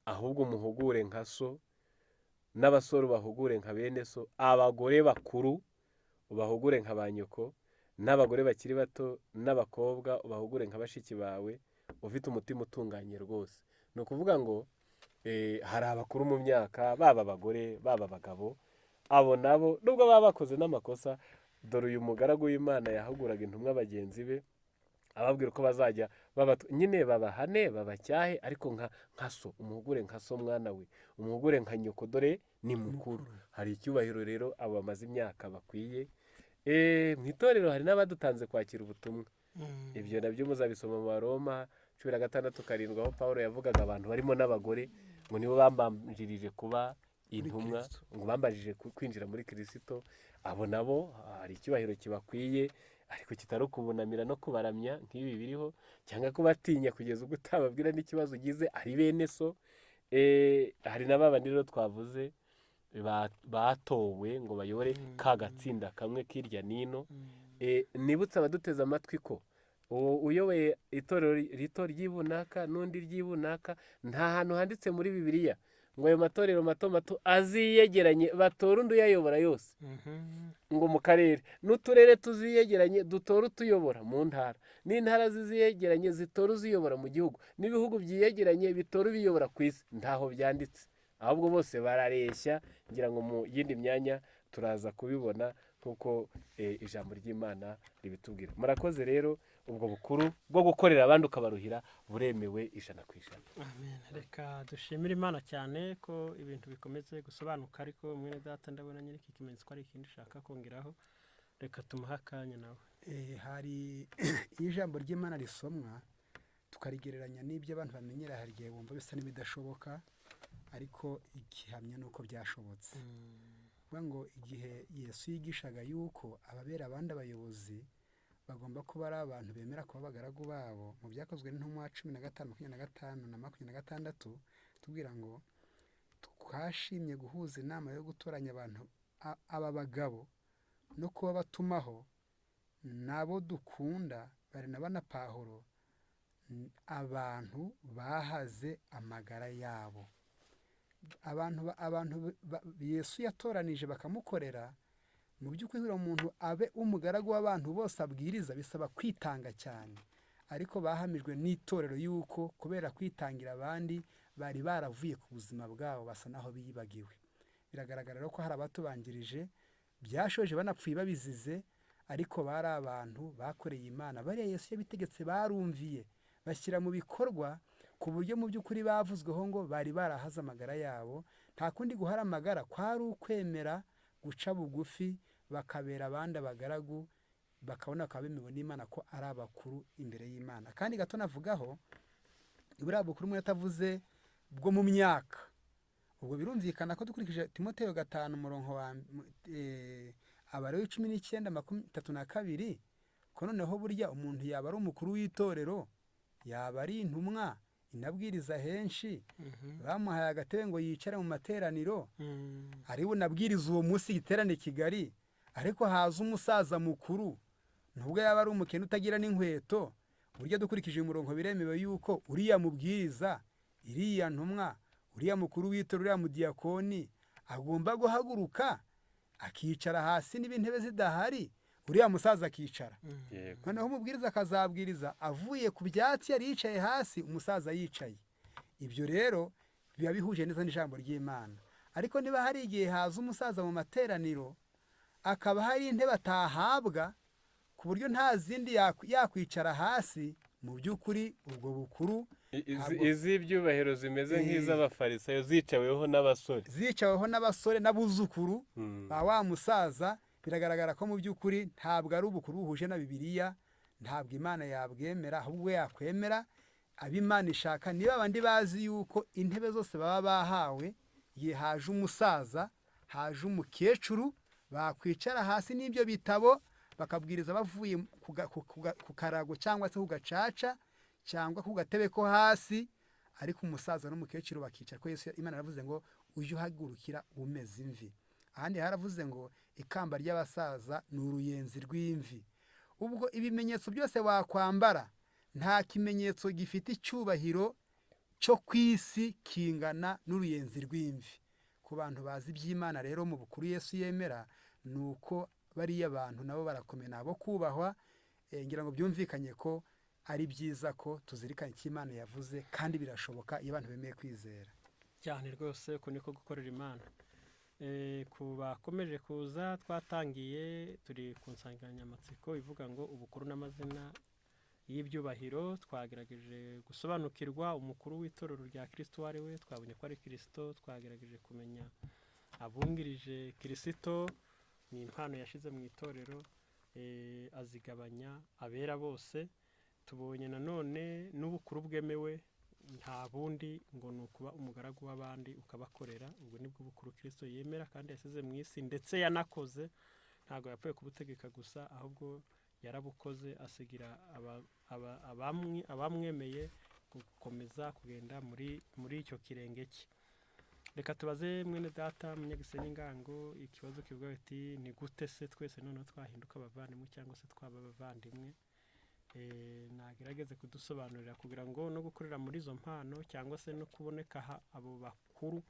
ahubwo umuhugure nka so, n'abasore ubahugure nka bene so, abagore bakuru ubahugure nka ba nyoko, n'abagore bakiri bato n'abakobwa ubahugure nka bashiki bawe, ufite umutima utunganye rwose. Ni ukuvuga ngo hari abakuru mu myaka, baba abagore baba abagabo, abo nabo nubwo baba bakoze n'amakosa, dore uyu mugaragu w'Imana yahuguraga intumwa bagenzi be, ababwira uko bazajya nyine babahane babacyahe, ariko nka so, umuhugure nka so mwana we, umuhugure nka nyoko, dore ni mukuru. Hari icyubahiro rero abo bamaze imyaka bakwiye. Mu itorero hari n'abadutanze kwakira ubutumwa. Ibyo nabyo muzabisoma mu Baroma 16 7, aho Pawulo yavugaga abantu barimo n'abagore ngo nibo bambanjirije kuba intumwa, ngo bambanjirije kwinjira muri Kirisito. Abo nabo hari icyubahiro kibakwiye, ariko kitari ukubunamira no kubaramya nk'ibi biriho, cyangwa kubatinya kugeza ubwo utababwira n'ikibazo ugize, ari bene so. Hari na babandi rero twavuze batowe ngo bayobore ka gatsinda kamwe kirya nino. Nibutse abaduteze amatwi ko uyoboye itorero rito ry'ibunaka n'undi ry'ibunaka, nta hantu handitse muri Bibiliya ngo ayo matorero mato mato aziyegeranye batore undi uyayobora yose, ngo mu karere n'uturere tuziyegeranye dutore utuyobora mu ntara, n'intara ziziyegeranye zitore uziyobora mu gihugu, n'ibihugu byiyegeranye bitore ubiyobora ku isi. Ntaho byanditse, ahubwo bose barareshya. Ngira ngo mu yindi myanya turaza kubibona nk'uko ijambo ry'Imana ribitubwira. Murakoze. Rero ubwo bukuru bwo gukorera abandi ukabaruhira buremewe 100%. Amen. Reka dushimire Imana cyane ko ibintu bikomeze gusobanuka, ariko mwene data ndabona nyiri iki kimenyetso ko ari ikindi ushaka kongeraho, reka tumuhe akanya nawe. Hari iyo ijambo ry'Imana risomwa tukarigereranya n'ibyo abantu bamenyera, hari igihe bumva bisa n'ibidashoboka, ariko igihamya ni uko byashobotse. Kuvuga ngo igihe Yesu yigishaga yuko ababera abandi abayobozi bagomba kuba ari abantu bemera kuba abagaragu babo. Mu Byakozwe n'Intumwa 15, 25 na 26, tubwira ngo twashimye guhuza inama yo gutoranya abantu aba bagabo no kuba batumaho nabo dukunda, Barinaba na Pawulo, abantu bahaze amagara yabo. Abantu Yesu yatoranije bakamukorera. Mu by'ukuri, kugira ngo umuntu abe umugaragu w'abantu bose abwiriza bisaba kwitanga cyane, ariko bahamijwe n'itorero yuko kubera kwitangira abandi bari baravuye ku buzima bwabo, basa naho biyibagiwe. Biragaragara rero ko hari abatubanjirije byashoje banapfuye babizize, ariko bari abantu bakoreye Imana. Bariya Yesu yabitegetse barumviye, bashyira mu bikorwa, ku buryo mu by'ukuri bavuzweho ngo bari barahaze amagara yabo. Nta kundi guhara amagara kwari ukwemera guca bugufi, bakabera abandi abagaragu, bakabona bakaba bemewe n'Imana ko ari abakuru imbere y'Imana. Kandi gato navugaho, buriya bukuru umwe atavuze bwo mu myaka, ubwo birumvikana ko dukurikije Timoteyo 5 umurongo wa Abalewi 19 32, ko noneho burya umuntu yaba ari umukuru w'itorero, yaba ari intumwa inabwiriza henshi, bamuhaye agatebe ngo yicare mu materaniro, ari bunabwiriza uwo munsi igiterane Kigali, ariko haza umusaza mukuru, nubwo yaba ari umukene utagira n'inkweto, burya dukurikije uyu murongo biremewe yuko uriya mubwiriza, iriya ntumwa, uriya mukuru w'itorero, uriya mudiyakoni agomba guhaguruka akicara hasi niba intebe zidahari, uriya musaza akicara. Noneho umubwiriza akazabwiriza avuye ku byatsi yari yicaye hasi, umusaza yicaye. Ibyo rero biba bihuje neza n'ijambo ry'Imana. Ariko niba hari igihe haza umusaza mu materaniro, akaba hari intebe atahabwa ku buryo nta zindi yakwicara hasi, mu by'ukuri ubwo bukuru Iz'ibyubahiro zimeze nk'iz'abafarisayo zicaweho n'abasore, zicaweho n'abasore n'abuzukuru ba wa musaza, biragaragara ko mu by'ukuri ntabwo ari ubukuru buhuje na Bibiliya, ntabwo Imana yabwemera. Ahubwo yakwemera abo Imana ishaka, niba abandi bazi yuko intebe zose baba bahawe, igihe haje umusaza, haje umukecuru, bakwicara hasi n'ibyo bitabo, bakabwiriza bavuye ku karago cyangwa se ku gacaca cyangwa ku gatebe ko hasi, ariko umusaza n'umukecuru bakicara, ko Yesu Imana yaravuze ngo ujye uhagurukira umeze imvi. Ahandi haravuze ngo ikamba ry'abasaza ni uruyenzi rw'imvi. Ubwo ibimenyetso byose wakwambara, nta kimenyetso gifite icyubahiro cyo ku isi kingana n'uruyenzi rw'imvi. Ku bantu bazi iby'Imana rero, mu bukuru Yesu yemera ni uko bariya bantu nabo barakomeye, nabo kubahwa. Ngira ngo byumvikanye ko ari byiza ko tuzirikana icyo Imana yavuze, kandi birashoboka iyo abantu bemeye kwizera. Cyane rwose, uku niko gukorera Imana. Ku bakomeje kuza, twatangiye turi ku nsanganyamatsiko ivuga ngo ubukuru n'amazina y'ibyubahiro. Twagerageje gusobanukirwa umukuru w'itorero rya Kirisito uwo ari we, twabonye ko ari Kirisito. Twagerageje kumenya abungirije Kirisito, ni impano yashyize mu itorero, azigabanya abera bose. Tubonye nanone n'ubukuru bwemewe, nta bundi ngo ni ukuba umugaragu w'abandi ukabakorera. Ubwo nibwo bukuru Kirisito yemera kandi yasize mu isi, ndetse yanakoze. Ntabwo yapfuye kubutegeka gusa, ahubwo yarabukoze, asigira abamwemeye gukomeza kugenda muri icyo kirenge cye. Reka tubaze mwene data Munyagisenyi Ngango ikibazo kivuga ati: ni gute se twese noneho twahinduka abavandimwe cyangwa se twaba abavandimwe? Nagerageze kudusobanurira kugira ngo no gukorera muri izo mpano cyangwa se no kuboneka abo bakuru,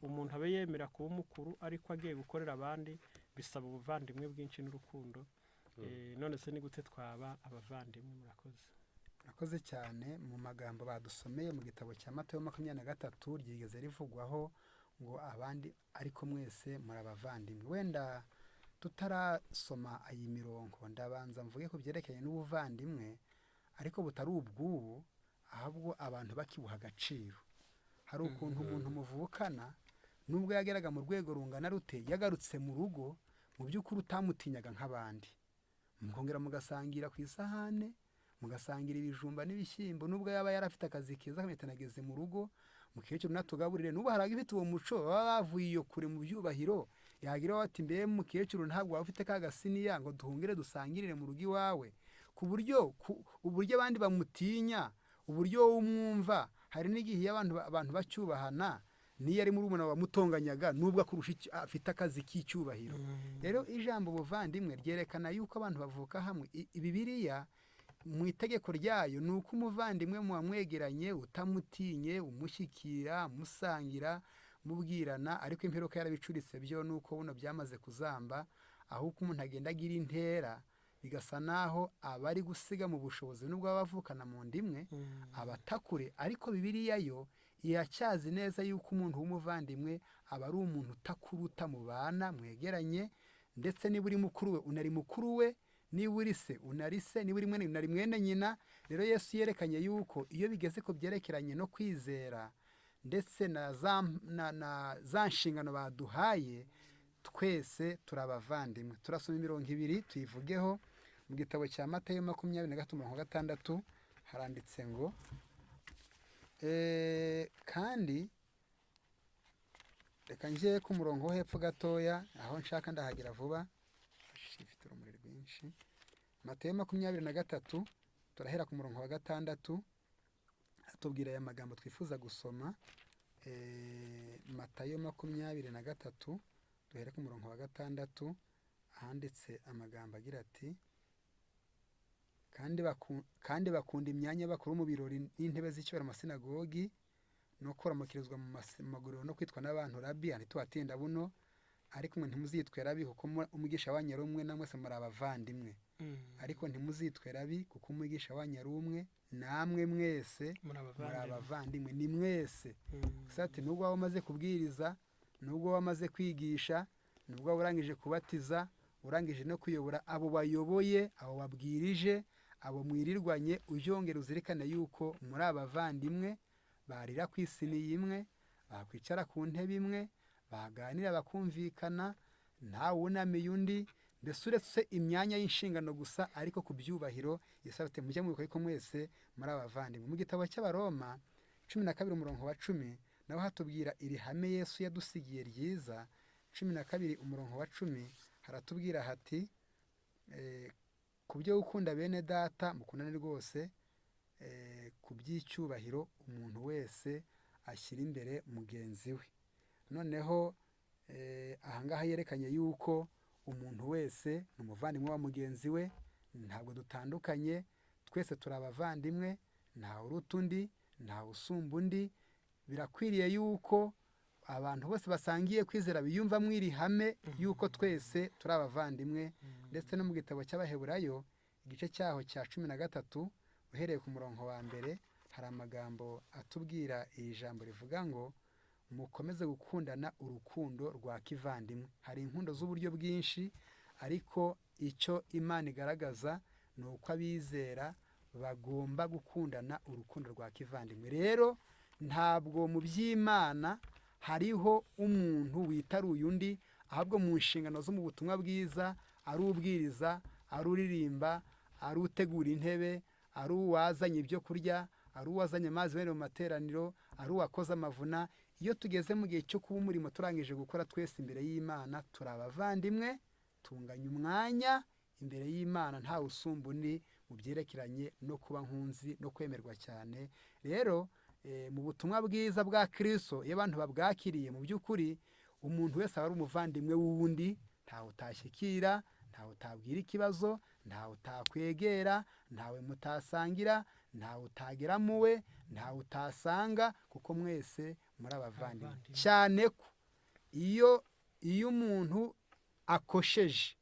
umuntu abe yemera kuba umukuru ariko agiye gukorera abandi, bisaba ubuvandimwe bwinshi n'urukundo. None se ni gute twaba abavandimwe? Murakoze. Murakoze cyane. Mu magambo badusomeye mu gitabo cya Matayo 23, ryigeze rivugwaho ngo abandi ariko mwese muri abavandimwe. Wenda tutarasoma iyi mirongo, ndabanza mvuge ku byerekeranye n'ubuvandimwe, ariko butari ubw'ubu, ahubwo abantu bakibuha agaciro. Hari ukuntu umuntu muvukana, nubwo yageraga mu rwego rungana rute, yagarutse mu rugo, mu by'ukuri utamutinyaga nk'abandi, mukongera mugasangira ku isahane, mugasangira ibijumba n'ibishyimbo, nubwo yaba yarafite akazi keza akamenya mu rugo, mukecuru natugaburire. N'ubu hari abafite uwo muco, baba bavuye iyo kure mu byubahiro, yagira bati: mbe mukecuru, ntabwo waba ufite ka gasiniya ngo duhungire dusangirire mu rugo iwawe? Ku buryo uburyo abandi bamutinya, uburyo wowe umwumva. Hari n'igihe iyo abantu bacyubahana, niyo ari murumuna wamutonganyaga nubwo akurusha afite akazi k'icyubahiro. Rero ijambo ubuvandimwe ryerekana yuko abantu bavuka hamwe. Bibiliya mu itegeko ryayo ni uko umuvandimwe muba mwegeranye, utamutinye, umushyikira, musangira, mubwirana. Ariko imperuka yarabicuritse byo, nuko buno byamaze kuzamba, aho uko umuntu agenda agira intera bigasa naho abari gusiga mu bushobozi nubwo baba bavukana mu nda imwe, abatakure. Ariko Bibiliya yo iracyazi neza yuko umuntu w'umuvandimwe aba ari umuntu utakuruta, mubana mwegeranye, ndetse niba uri mukuru we unari mukuru we, niba uri se unari se, niba uri mwene unari mwene nyina. Rero Yesu yerekanye yuko iyo bigeze ku byerekeranye no kwizera ndetse na za nshingano baduhaye, twese turi abavandimwe. Turasoma imirongo ibiri tuyivugeho. Mu gitabo cya Matayo 23:6 haranditse ngo kandi reka njye ku murongo wo hepfo gatoya, aho nshaka ndahagera vuba, ifite urumuri rwinshi. Matayo 23 turahera ku murongo wa 6, atubwira aya magambo twifuza gusoma. Matayo 23 duhere ku murongo wa 6, ahanditse amagambo agira ati: kandi bakunda imyanya bakuru mu birori n'intebe z'icyubahiro mu masinagogi, no kuramukirizwa mu maguriro, no kwitwa n'abantu rabi. Ntitubatinda buno, ariko mwe ntimuzitwe rabi, kuko umwigisha wanyu ari umwe, namwe mwese muri abavandimwe. Ariko ntimuzitwe rabi, kuko umwigisha wanyu ari umwe, namwe mwese muri muri abavandimwe. abavandimwe. Ni mwese. Gusa ati nubwo waba umaze kubwiriza, nubwo waba umaze kwigisha, nubwo waba urangije kubatiza, urangije no kuyobora abo bayoboye, abo babwirije, abo mwirirwanye, ujyongera uzirikane yuko muri abavandimwe. Barira ku isiniya imwe, bakwicara ku ntebe imwe, baganira bakumvikana, ntawe wunamiye undi. Mbese uretse imyanya y'inshingano gusa, ariko ku byubahiro Yesu ati mujye mwibuka yuko mwese muri abavandimwe. Mu gitabo cy'Abaroma 12 umurongo wa 10 naho hatubwira iri hame Yesu yadusigiye ryiza. 12 umurongo wa 10 haratubwira hati ku byo gukunda bene data mukundane rwose, ku by'icyubahiro umuntu wese ashyira imbere mugenzi we. Noneho ahangaha yerekanye yuko umuntu wese ni umuvandimwe wa mugenzi we, ntabwo dutandukanye, twese turi abavandimwe, ntawe uruta undi, ntawe usumba undi. Birakwiriye yuko abantu bose basangiye kwizera biyumvamo iri hame yuko twese turi abavandimwe. Ndetse no mu gitabo cy'Abaheburayo igice cyaho cya 13 uhereye ku murongo wa 1 hari amagambo atubwira iri jambo rivuga ngo mukomeze gukundana urukundo rwa kivandimwe. Hari inkundo z'uburyo bwinshi, ariko icyo Imana igaragaza ni uko abizera bagomba gukundana urukundo rwa kivandimwe. Rero ntabwo mu by'Imana hariho umuntu witaruye undi, ahubwo mu nshingano zo mu butumwa bwiza, ari ubwiriza, ari uririmba, ari utegura intebe, ari uwazanye ibyo kurya, ari uwazanye amazi wenda mu materaniro, ari uwakoze amavuna. Iyo tugeze mu gihe cyo kuba umurimo turangije gukora twese imbere y'Imana, turi abavandimwe, tunganya umwanya imbere y'Imana, ntawe usumba undi mu byerekeranye no kuba nkunzi no kwemerwa cyane. Rero mu butumwa bwiza bwa Kristo, iyo abantu babwakiriye mu by'ukuri, umuntu wese aba ari umuvandimwe w'uwundi, ntawe utashyikira, ntawe utabwira ikibazo, ntawe utakwegera, ntawe mutasangira, ntawe utagera muwe, ntawe utasanga, kuko mwese muri abavandimwe. Abavandimwe. Cyane ko iyo umuntu akosheje,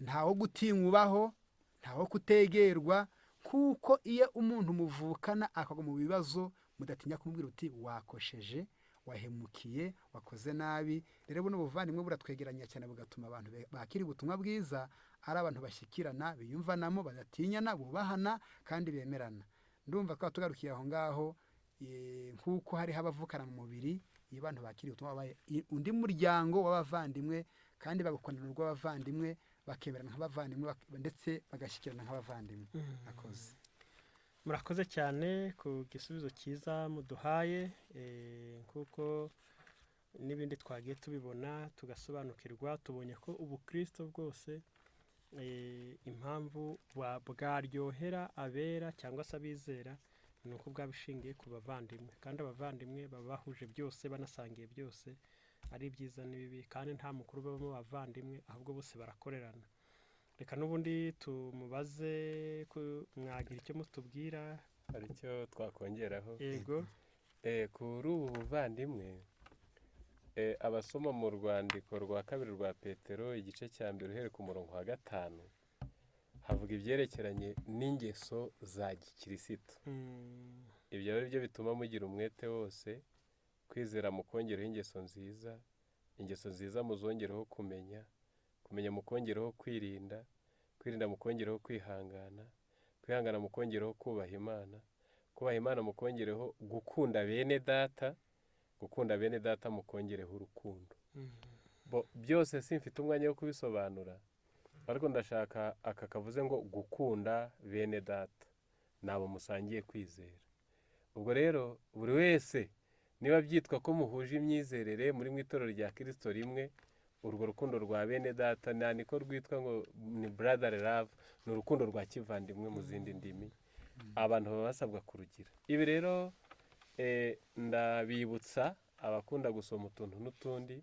ntawo gutinya ubaho, ntawo kutegerwa, kuko iyo umuntu muvukana akagwa mu bibazo, mudatinya kumubwira uti wakosheje, wahemukiye, wakoze nabi. Rero buno buvandimwe buratwegeranya cyane, bugatuma abantu bakira ubutumwa bwiza ari abantu bashyikirana, biyumvanamo, badatinyana, bubahana kandi bemerana. Ndumva twaba tugarukiye aho ngaho, nk'uko hariho abavukana mu mubiri, iyo abantu bakiriye ubutumwa babaye undi muryango w'abavandimwe, kandi bagakundana urw'abavandimwe, bakemerana nk'abavandimwe, ndetse bagashyikirana nk'abavandimwe. Murakoze. Murakoze cyane ku gisubizo cyiza muduhaye, nk'uko n'ibindi twagiye tubibona tugasobanukirwa, tubonye ko ubukristo bwose Impamvu bwaryohera abera cyangwa se abizera ni uko bwaba ishingiye ku bavandimwe, kandi abavandimwe baba bahuje byose, banasangiye byose, ari ibyiza n'ibibi, kandi nta mukuru ubamo abavandimwe, ahubwo bose barakorerana. Reka n'ubundi tumubaze ko mwagira icyo mutubwira. Hari icyo twakongeraho. Yego. Kuri ubu buvandimwe, abasoma mu rwandiko rwa kabiri rwa Petero igice cya 1 uhereye ku murongo wa 5, havuga ibyerekeranye n'ingeso za gikirisitu. Ibyo ari byo bituma mugira umwete wose, kwizera mukongereho ingeso nziza, ingeso nziza muzongereho kumenya, kumenya mukongereho kwirinda, kwirinda mukongereho kwihangana, kwihangana mukongereho kubaha Imana, kubaha Imana mukongereho gukunda bene data, gukunda bene data mukongereho urukundo. Byose simfite umwanya wo kubisobanura, ariko ndashaka aka kavuze ngo gukunda bene data nabo musangiye kwizera. Ubwo rero buri wese niba byitwa ko muhuje imyizerere muri mu itorero rya Kristo rimwe, urwo rukundo rwa bene data niko rwitwa ngo ni brother love, ni urukundo rwa kivandimwe mu zindi ndimi, abantu baba basabwa kurugira. Ibi rero ndabibutsa abakunda gusoma utuntu n'utundi,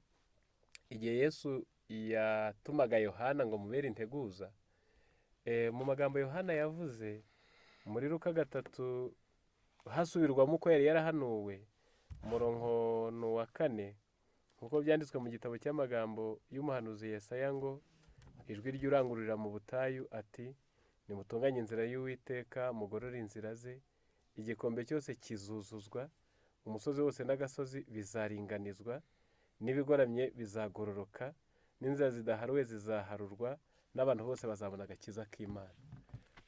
igihe Yesu yatumaga Yohana ngo mubere integuza, mu magambo Yohana yavuze muri Luka 3 hasubirwamo uko yari yarahanuwe, umurongo wa 4, kuko byanditswe mu gitabo cy'amagambo y'umuhanuzi Yesaya ngo ijwi ry'urangururira mu butayu ati nimutunganye inzira y'Uwiteka, mugorore inzira ze, igikombe cyose kizuzuzwa, umusozi wose n'agasozi bizaringanizwa, n'ibigoramye bizagororoka, n'inzira zidaharuwe zizaharurwa, n'abantu bose bazabona agakiza k'Imana.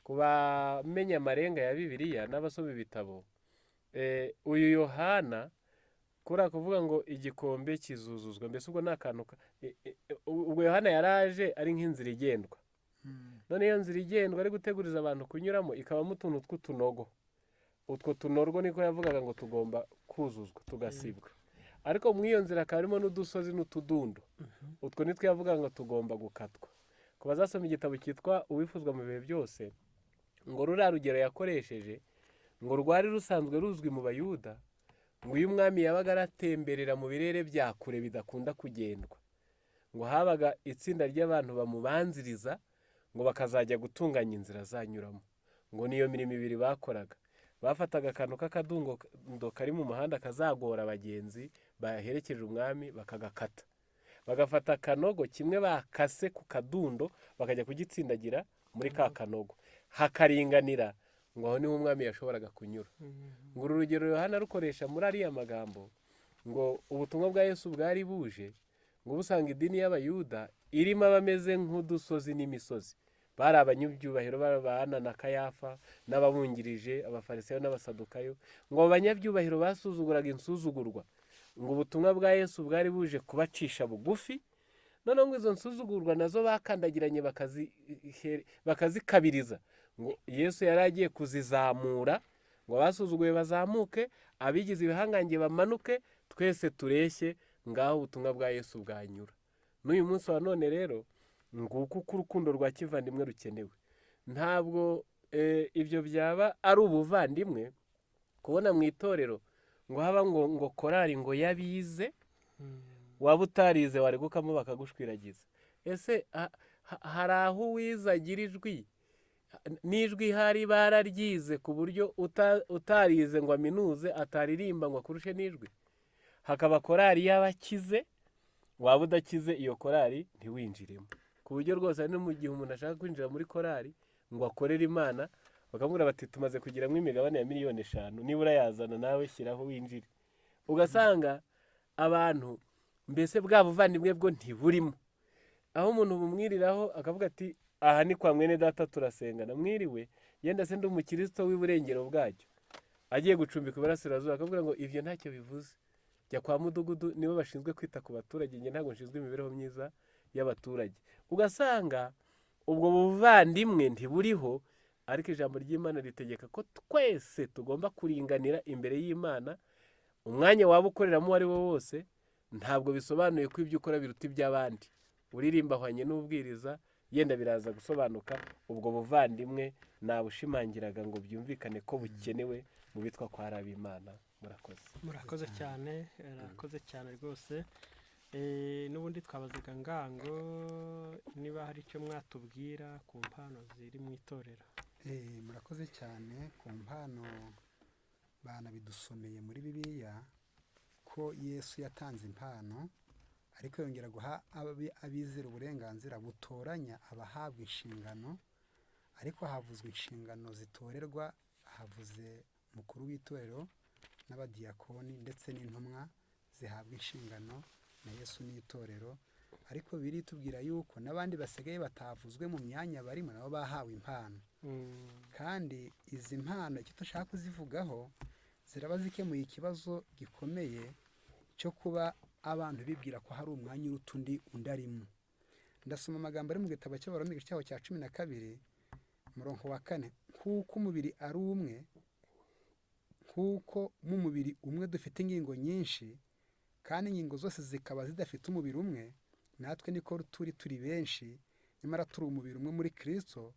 Ku bamenya amarenga ya Bibiliya n'abasoma ibitabo, uyu Yohana kuri kuvuga ngo igikombe kizuzuzwa, mbese ubwo nta kantu ubwo Yohana yaraje ari nk'inzira igendwa. None iyo nzira igendwa ari guteguriza abantu kunyuramo ikabamo utuntu tw'utunogo. Utwo tunorwo niko yavugaga ngo tugomba kuzuzwa tugasibwa. Ariko mu iyo nzira harimo n'udusozi n'utudundo. Utwo nitwo yavugaga ngo tugomba gukatwa. Ku bazasoma igitabo cyitwa Uwifuzwa mu bihe byose, ngo ruriya rugero yakoresheje ngo rwari rusanzwe ruzwi mu Bayuda, ngo uyu mwami yabaga aratemberera mu birere bya kure bidakunda kugendwa, ngo habaga itsinda ry'abantu bamubanziriza ngo bakazajya gutunganya inzira zanyuramo. Ngo niyo mirimo ibiri bakoraga, bafataga akantu k'akadundo kari mu muhanda kazagora abagenzi baherekeje umwami bakagakata, bagafata akanogo kimwe bakase ku kadundo bakajya kugitsindagira muri ka kanogo hakaringanira, ngo aho niho umwami yashoboraga kunyura. Ngo uru rugero Yohana rukoresha muri ariya magambo ngo ubutumwa bwa Yesu bwari buje, ngo busanga idini y'Abayuda irimo abameze nk'udusozi n'imisozi, bari abanyabyubahiro b'Abana na Kayafa n'ababungirije Abafarisayo n'Abasadukayo, ngo abanyabyubahiro basuzuguraga insuzugurwa, ngo ubutumwa bwa Yesu bwari buje kubacisha bugufi. Noneho ngo izo nsuzugurwa nazo bakandagiranye bakazikabiriza, ngo Yesu yari agiye kuzizamura, ngo abasuzuguye bazamuke, abigize ibihangange bamanuke, twese tureshye, ngaho ubutumwa bwa Yesu bwanyura. N'uyu munsi wa none rero nguko uko urukundo rwa kivandimwe rukenewe. Ntabwo ibyo byaba ari ubuvandimwe kubona mu itorero ngo haba ngo korari ngo yabize, waba utarize waregukamo bakagushwiragiza. Ese hari aho uwize agira ijwi, n'ijwi hari bararyize ku buryo utarize ngo aminuze ataririmba ngo akurushe n'ijwi? Hakaba korari y'abakize, waba udakize iyo korari ntiwinjiremo, ku buryo rwose no mu gihe umuntu ashaka kwinjira muri korari ngo akorere Imana bakamubwira bati tumaze kugiramo imigabane ya 5,000,000, nibura yazana nawe shyiraho winjire. Ugasanga abantu mbese bwa buvandimwe bwo ntiburimo, aho umuntu bumwiriraho akavuga ati aha ni kwa mwene data turasengana, mwiriwe yenda se ndi umukristo w'iburengero bwacyo, agiye gucumbika iburasirazuba akavuga ngo ibyo ntacyo bivuze, jya kwa mudugudu nibo bashinzwe kwita ku baturage, njye ntabwo nshinzwe imibereho myiza y'abaturage. Ugasanga ubwo buvandimwe ntiburiho, ariko ijambo ry'Imana ritegeka ko twese tugomba kuringanira imbere y'Imana. Umwanya waba ukoreramo uwo ari wo wose ntabwo bisobanuye ko ibyo ukora biruta iby'abandi. Uririmba ahwanye n'ubwiriza, Yenda biraza gusobanuka. Ubwo buvandimwe nabushimangiraga ngo byumvikane ko bukenewe mu bitwa kwa ari ab'Imana. Murakoze. Murakoze cyane, murakoze cyane rwose. N'ubundi twabazaga ngango niba hari icyo mwatubwira ku mpano ziri mu itorero. Murakoze cyane. Ku mpano banabidusomeye muri Bibiliya ko Yesu yatanze impano, ariko yongera guha abizera uburenganzira butoranya abahabwa inshingano. Ariko havuzwe inshingano zitorerwa, havuze umukuru w'itorero n'abadiyakoni ndetse n'intumwa zihabwa inshingano na Yesu n'itorero. Ariko biritubwira yuko n'abandi basigaye batavuzwe mu myanya barimo nabo bahawe impano. Kandi izi mpano icyo dushaka kuzivugaho ziraba zikemuye ikibazo gikomeye cyo kuba abantu bibwira ko hari umwanya uruta undi undi arimo. Ndasoma amagambo ari mu gitabo cy'Abaroma igice cyaho cya 12 umurongo wa 4: nk'uko umubiri ari umwe, nk'uko mu mubiri umwe dufite ingingo nyinshi, kandi ingingo zose zikaba zidafite umubiri umwe, natwe niko turi benshi, nyamara turi umubiri umwe muri Kristo,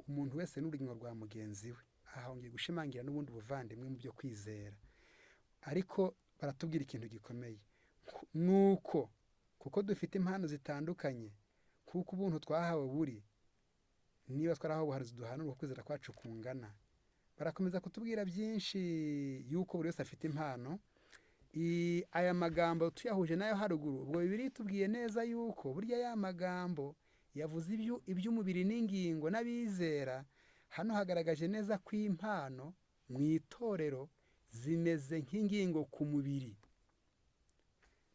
umuntu wese n'urugingo rwa mugenzi we. Aha hongeye gushimangira n'ubundi buvandimwe mu byo kwizera. Ariko baratubwira ikintu gikomeye, nuko kuko dufite impano zitandukanye, kuko ubuntu twahawe buri, niba twarahawe ubuhanuzi duhanura uko kwizera kwacu kungana. Barakomeza kutubwira byinshi yuko buri wese afite impano. Aya magambo tuyahuje n'ayo haruguru, ubwo Bibiliya itubwiye neza yuko burya ya magambo yavuze iby'umubiri n'ingingo n'abizera, hano hagaragaje neza ko impano mu itorero zimeze nk'ingingo ku mubiri.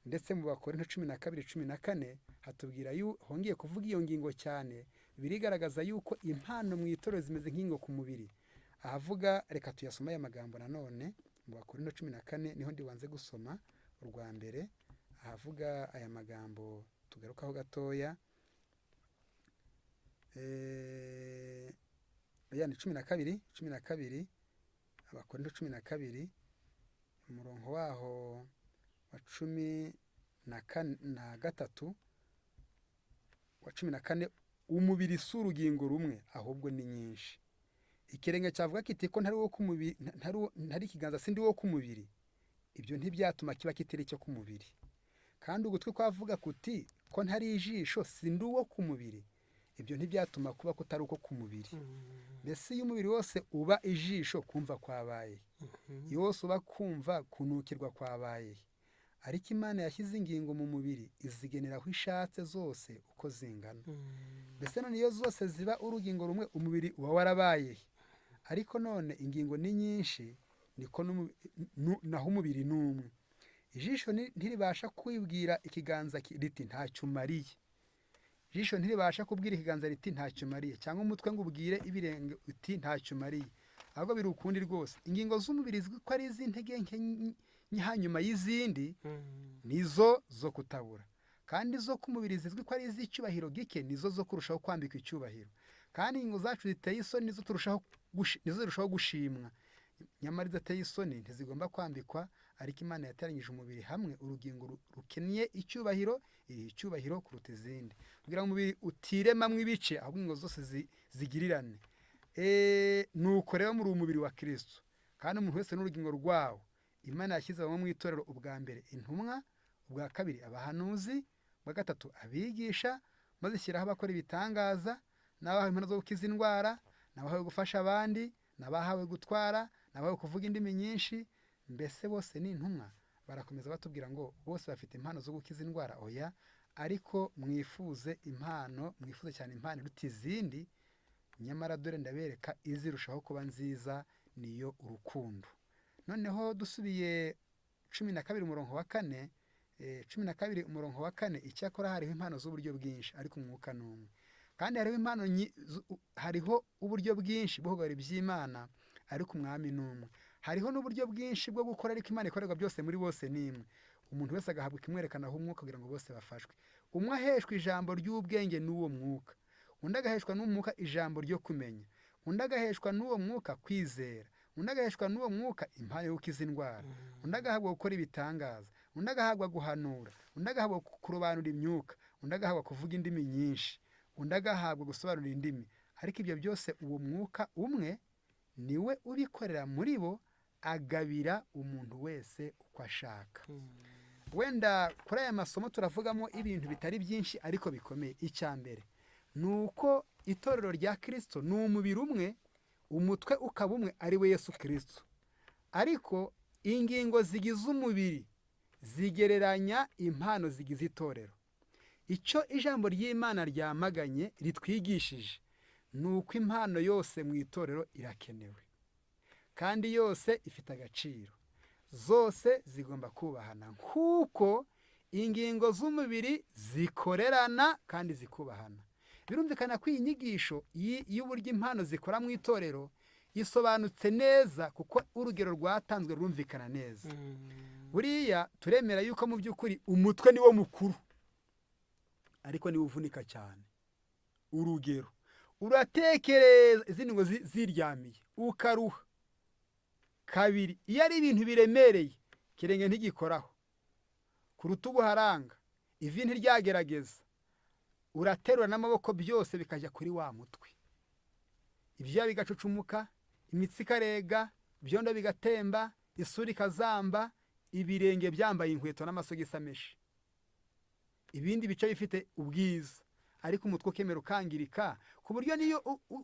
Ndetse mu Bakorinto 12:14 hatubwira hongeye kuvuga iyo ngingo cyane, birigaragaza yuko impano mu itorero zimeze nk'ingingo ku mubiri. Ahavuga, reka tuyasome aya magambo nanone mu Bakorinto 14, niho ndibanze gusoma urwa mbere, ahavuga aya magambo tugarukaho gatoya. Yani 12, Abakorinto 12 umurongo waho wa 13 wa 14: umubiri si urugingo rumwe ahubwo ni nyinshi. Ikirenge cyavuga kiti ko ntari wo ku mubiri, ntari ikiganza sindi wo ku mubiri, ibyo ntibyatuma kiba kitari icyo ku mubiri. Kandi ugutwi kwavuga kuti ko ntari ijisho sindi uwo ku mubiri, ibyo ntibyatuma kuba kutari uko ku mubiri. Mbese iyo umubiri wose uba ijisho kumva kwabaye, iyo wose uba kumva kunukirwa kwabaye. Ariko Imana yashyize ingingo mu mubiri izigenera aho ishatse zose uko zingana. Mbese none iyo zose ziba urugingo rumwe umubiri uba warabaye. Ariko none ingingo ni nyinshi, niko naho umubiri ni umwe. Ijisho ntiribasha kwibwira ikiganza riti ntacyo umariye. Ijisho ntiribasha kubwira ikiganza riti ntacyo umariye, cyangwa umutwe ngo ubwire ibirenge uti ntacyo umariye. Ahubwo biri ukundi rwose. Ingingo z'umubiri zizwi ko ari iz'intege nke hanyuma y'izindi nizo zo kutabura, kandi zo ku mubiri zizwi ko ari iz'icyubahiro gike nizo zo kurushaho kwambika icyubahiro. Kandi ingingo zacu ziteye isoni nizo zirushaho gushimwa, nyamara izidateye isoni ntizigomba kwambikwa. Ariko Imana yateranyije umubiri hamwe, urugingo rukennye icyubahiro iriha icyubahiro kuruta izindi, kugira ngo umubiri utiremamwo ibice, ahubwo ingingo zose zigirirane. Nuko rero muri umubiri wa Kristo, kandi umuntu wese n'urugingo rwawo. Imana yashyize bamwe mu itorero, ubwa mbere intumwa, ubwa kabiri abahanuzi, ubwa gatatu abigisha, maze ishyiraho abakora ibitangaza, n'abahawe impano zo gukiza indwara, n'abahawe gufasha abandi, n'abahawe gutwara, n'abahawe kuvuga indimi nyinshi. Mbese bose ni intumwa? Barakomeza batubwira ngo bose bafite impano zo gukiza indwara? Oya, ariko mwifuze impano, mwifuze cyane impano iruta izindi, nyamara dore ndabereka izirushaho kuba nziza, niyo urukundo. Noneho dusubiye 12 umurongo wa 4, 12 umurongo wa 4, icyakora hariho impano z'uburyo bwinshi ariko umwuka ni umwe. Kandi hariho impano hariho uburyo bwinshi bwo gukora iby'Imana ariko umwami ni umwe. Hariho n'uburyo bwinshi bwo gukora ariko Imana ikorerwa byose muri bose ni imwe. Umuntu wese agahabwa ikimwerekanaho umwuka kugira ngo bose bafashwe. Umwe aheshwa ijambo ry'ubwenge n'uwo mwuka, undi agaheshwa n'umwuka ijambo ryo kumenya, undi agaheshwa n'uwo mwuka kwizera, undi agaheshwa n'uwo mwuka impano yo gukiza indwara, undi agahabwa gukora ibitangaza, undi agahabwa guhanura, undi agahabwa kurobanura imyuka, undi agahabwa kuvuga indimi nyinshi. undi agahabwa gusobanura indimi. Ariko ibyo byose uwo mwuka umwe niwe ubikorera muri bo, agabira umuntu wese uko ashaka. Wenda kuri aya masomo turavugamo ibintu bitari byinshi ariko bikomeye. Icya mbere ni uko itorero rya Kirisito ni umubiri umwe, umutwe ukaba umwe, ari we Yesu Kirisito. Ariko ingingo zigize umubiri zigereranya impano zigize itorero. Icyo ijambo ry'Imana ryamaganye ritwigishije ni uko impano yose mu itorero irakenewe, kandi yose ifite agaciro, zose zigomba kubahana nk'uko ingingo z'umubiri zikorerana kandi zikubahana. Birumvikana ko iyi nyigisho y'uburyo impano zikora mu itorero isobanutse neza, kuko urugero rwatanzwe rurumvikana neza. Buriya turemera yuko mu by'ukuri umutwe ni wo mukuru, ariko niwe uvunika cyane. Urugero, uratekereza izindi ngo ziryamiye ukaruha. Kabiri, iyo ari ibintu biremereye ikirenge ntigikoraho, ku rutugu haranga, ivi ntiryagerageza, uraterura n'amaboko byose bikajya kuri wa mutwe, ibyuya bigacucumuka, imitsi ikarega, ibyondo bigatemba, isura ikazamba, ibirenge byambaye inkweto n'amasogisi ameshe, ibindi bice bifite ubwiza, ariko umutwe ukemera ukangirika, ku buryo niyo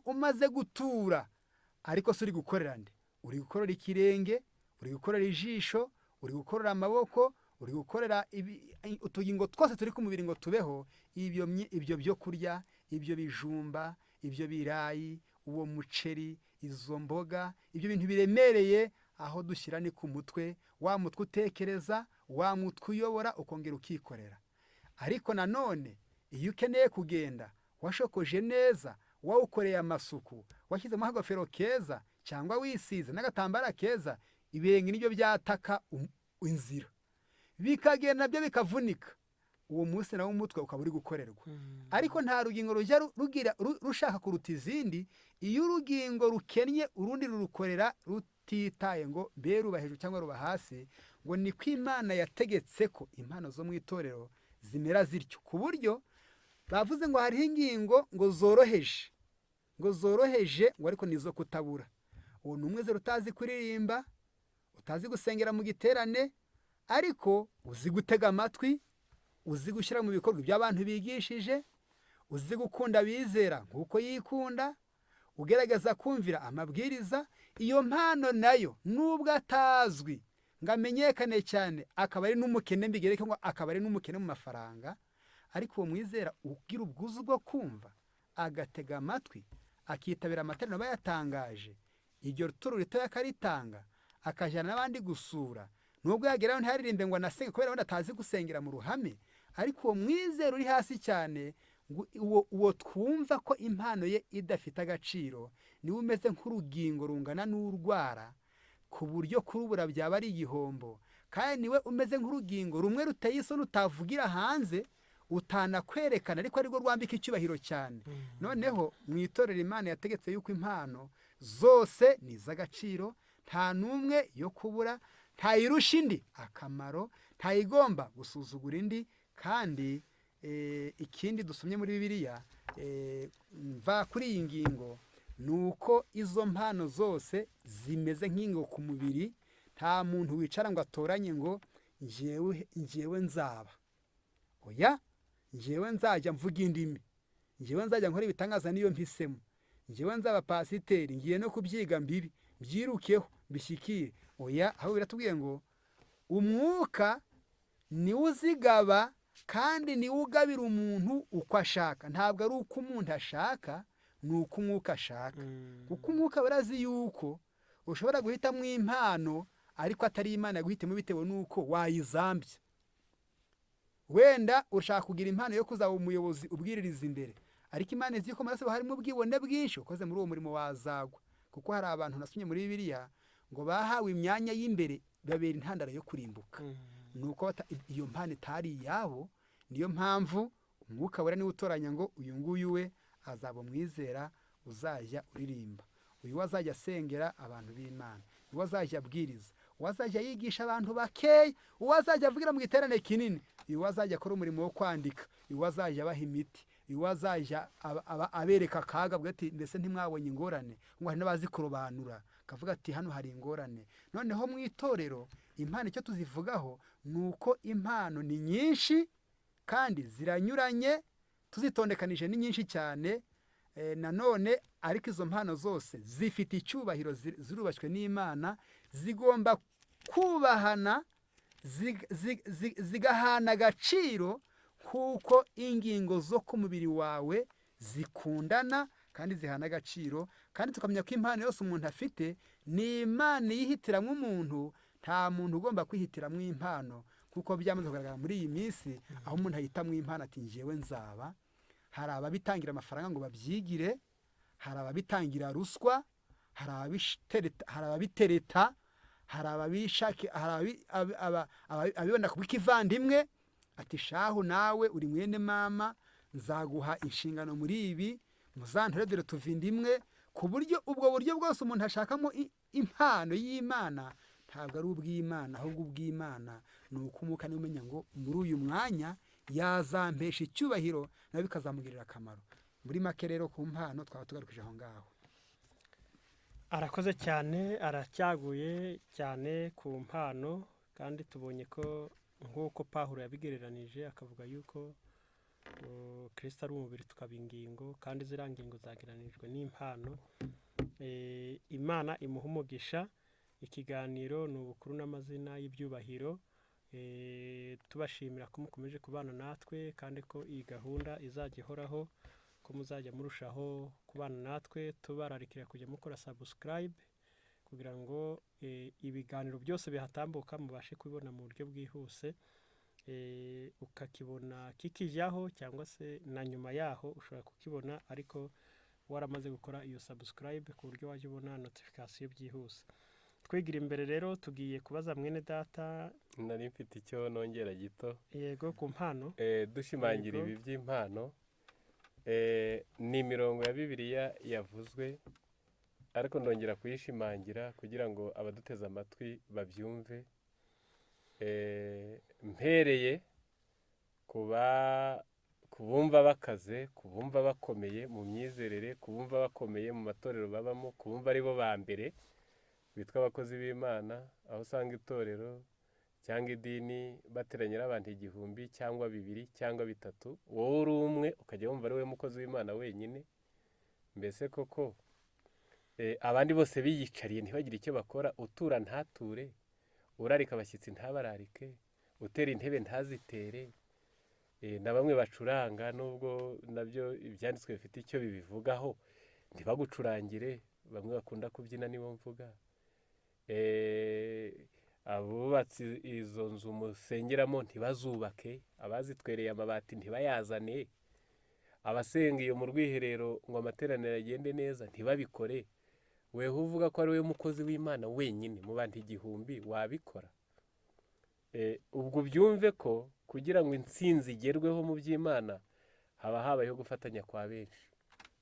umaze gutura ariko se uri gukorera nde? Uri gukorera ikirenge, uri gukorera ijisho, uri gukorera amaboko, uri gukorera utugingo twose turi ku mubiri ngo tubeho. Ibyo byo kurya, ibyo bijumba, ibyo birayi, uwo muceri, izo mboga, ibyo bintu biremereye, aho dushyira ni ku mutwe, wa mutwe utekereza, wa mutwe uyobora, ukongera ukikorera. Ariko nanone iyo ukeneye kugenda washokoje neza, wawukoreye amasuku, washyizemo akagofero keza cyangwa wisize n'agatambara keza, ibirenge nibyo byataka inzira, bikagenda nabyo bikavunika. Uwo munsi nawo umutwe ukaba uri gukorerwa. Ariko nta rugingo rujya rugira rushaka kuruta izindi. Iyo urugingo rukennye urundi rurukorera rutitaye ngo mbe ruba hejuru cyangwa ruba hasi, ngo niko Imana yategetse ko impano zo mu itorero zimera zityo, ku buryo bavuze ngo hariho ingingo ngo zoroheje, ngo zoroheje ngo ariko nizo kutabura. Uwo ni umwizera utazi kuririmba, utazi gusengera mu giterane, ariko uzi gutega amatwi, uzi gushyira mu bikorwa ibyo abantu bigishije, uzi gukunda abizera nk'uko yikunda, ugerageza kumvira amabwiriza. Iyo mpano nayo nubwo atazwi ngo amenyekane cyane, akaba ari n'umukene, mbigereke ngo akaba ari n'umukene mu mafaranga, ariko uwo mwizera ugira ubwuzu bwo kumva, agatega amatwi, akitabira amateraniro bayatangaje, iryo turo ritoya akaritanga, akajyana n'abandi gusura, nubwo yagerayo ntaririmbe ngo anasenge kubera wenda atazi gusengera mu ruhame, ariko uwo mwizera uri hasi cyane, uwo twumva ko impano ye idafite agaciro, niwe umeze nk'urugingo rungana n'urwara, ku buryo kurubura byaba ari igihombo. Kandi niwe umeze nk'urugingo rumwe ruteye isoni utavugira hanze, utanakwerekana, ariko arirwo rwambika icyubahiro cyane. Noneho mu itorero Imana yategetse yuko impano zose ni iz'agaciro, nta n'umwe yo kubura, ntayirusha indi akamaro, ntayigomba gusuzugura indi. Kandi ikindi dusomye muri Bibiliya mva kuri iyi ngingo ni uko izo mpano zose zimeze nk'ingingo ku mubiri. Nta muntu wicara ngo atoranye ngo njyewe nzaba, oya, njyewe nzajya mvuga indimi, njyewe nzajya nkora ibitangaza niyo mpisemo, njyewe nzaba pasiteri, ngiye no kubyiga mbibi mbyirukeho mbishyikire. Oya, aho biratubwiye ngo umwuka niwe uzigaba kandi niwe ugabira umuntu uko ashaka. Ntabwo ari uko umuntu ashaka, ni uko umwuka ashaka. Kuko umwuka urazi yuko ushobora guhitamo impano ariko atari Imana yaguhitamo bitewe n'uko wayizambye. Wenda ushaka kugira impano yo kuzaba umuyobozi ubwiririza imbere, ariko Imana izi yuko amaraso harimo ubwibone bwinshi, ukoze muri uwo murimo wazagwa. Kuko hari abantu nasomye muri Bibiliya ngo bahawe imyanya y'imbere babera intandaro yo kurimbuka. Nuko iyo mpano itari iyabo. Niyo mpamvu umwuka wera niwe utoranya ngo uyu nguyu we azaba umwizera uzajya uririmba, uyu azajya asengera abantu b'Imana, uyu azajya abwiriza, uwo azajya yigisha abantu bakeya, uwo azajya avugira mu giterane kinini, uyu azajya akora umurimo wo kwandika, uyu azajya abaha imiti, Iwe azajya abereka akaga, avuga ati mbese ntimwabonye ingorane? Ngo hari n'abazi kurobanura, akavuga ati hano hari ingorane. Noneho mu itorero impano icyo tuzivugaho ni uko impano ni nyinshi kandi ziranyuranye, tuzitondekanije ni nyinshi cyane. Nanone ariko izo mpano zose zifite icyubahiro, zirubashywe n'Imana, zigomba kubahana, zigahana agaciro kuko ingingo zo ku mubiri wawe zikundana kandi zihana agaciro. Kandi tukamenya ko impano yose umuntu afite ni Imana iyihitiramo umuntu, nta muntu ugomba kwihitiramo impano, kuko byamaze kugaragara muri iyi minsi aho umuntu ahitamo impano ati njyewe nzaba. Hari ababitangira amafaranga ngo babyigire, hari ababitangira ruswa, hari ababitereta, hari ababishaki, hari abibona ku bw'ikivandimwe, ati shahu nawe uri mwene mama, nzaguha inshingano muri ibi, muzantore dore tuva inda imwe. Ku buryo ubwo buryo bwose umuntu ashakamo impano y'Imana ntabwo ari ubw'Imana, ahubwo ubw'Imana ni uko umwuka niwe umenya ngo muri uyu mwanya yazampesha icyubahiro, nawe bikazamugirira akamaro. Muri make rero ku mpano twaba tugarukije aho ngaho. Arakoze cyane, aracyaguye cyane ku mpano, kandi tubonye ko nk'uko Pawulo yabigereranije akavuga yuko Kristo ari umubiri tukaba ingingo, kandi ziriya ngingo zagereranijwe n'impano. Imana imuha umugisha. Ikiganiro ni ubukuru n'amazina y'ibyubahiro. Tubashimira ko mukomeje kubana natwe, kandi ko iyi gahunda izajya ihoraho, ko muzajya murushaho kubana natwe. Tubararikira kujya mukora subscribe kugira ngo ibiganiro byose bihatambuka mubashe kubibona mu buryo bwihuse, ukakibona kikijyaho cyangwa se na nyuma yaho ushobora kukibona ariko waramaze gukora iyo subscribe, ku buryo wajya ubona notification byihuse. Twigira imbere rero tugiye kubaza mwene data. Nari mfite icyo nongera gito. Yego, ku mpano. Dushimangira Yego. ibi by'impano, ni imirongo ya Bibiliya yavuzwe, ariko ndongera kuyishimangira kugira ngo abaduteze amatwi babyumve. Mpereye ku bumva bakaze, ku bumva bakomeye mu myizerere, ku bumva bakomeye mu matorero babamo, ku bumva ari bo ba mbere bitwa abakozi b'Imana, aho usanga itorero cyangwa idini bateranyira abantu 1000 cyangwa 2 cyangwa 3, wowe uri umwe ukajya wumva ari wowe mukozi w'Imana wenyine. Mbese koko abandi bose biyicariye ntibagire icyo bakora, utura ntature, urarika abashyitsi ntabararike, utera intebe ntazitere, na bamwe bacuranga nubwo nabyo ibyanditswe bifite icyo bibivugaho ntibagucurangire, bamwe bakunda kubyina nibo mvuga. Abubatse izo nzu musengeramo ntibazubake, abazitwereye amabati ntibayazane, abasenga iyo mu rwiherero ngo amateraniro agende neza ntibabikore. Weho uvuga ko ari wowe mukozi w'Imana wenyine mu bantu 1000 wabikora? Ubwo ubyumve ko kugira ngo intsinzi igerweho mu by'Imana haba habayeho gufatanya kwa benshi.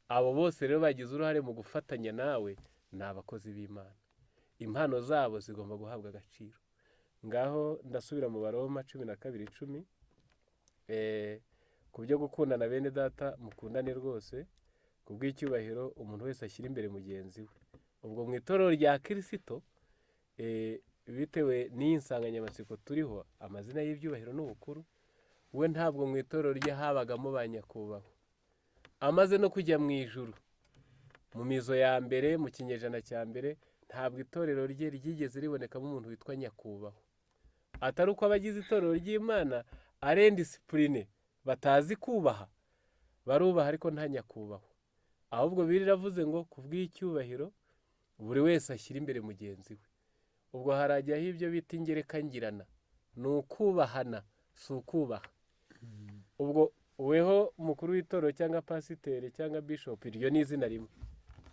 Abo bose rero bagize uruhare mu gufatanya nawe ni abakozi b'Imana. Impano zabo zigomba guhabwa agaciro. Ngaho ndasubira mu Baroma 12:10, ku byo gukundana bene data mukundane rwose, ku bw'icyubahiro umuntu wese ashyira imbere mugenzi we. Ubwo mu itorero rya Kirisito, bitewe n'iyi nsanganyamatsiko turiho, amazina y'ibyubahiro n'ubukuru, we ntabwo mu itorero rye habagamo ba nyakubahwa. Amaze no kujya mu ijuru mu mizo ya mbere mu kinyejana cya mbere, ntabwo itorero rye ryigeze ribonekamo umuntu witwa nyakubahwa. Atari uko abagize itorero ry'Imana ari indisipurine batazi kubaha, barubaha ariko nta nyakubahwa. Ahubwo Bibiliya iravuze ngo ku bw'icyubahiro buri wese ashyira imbere mugenzi we. Ubwo harajyaho ibyo bita ingerekangirana, ni ukubahana si ukubaha. Ubwo weho mukuru w'itorero cyangwa pasiteri cyangwa bishop, iryo ni izina rimwe.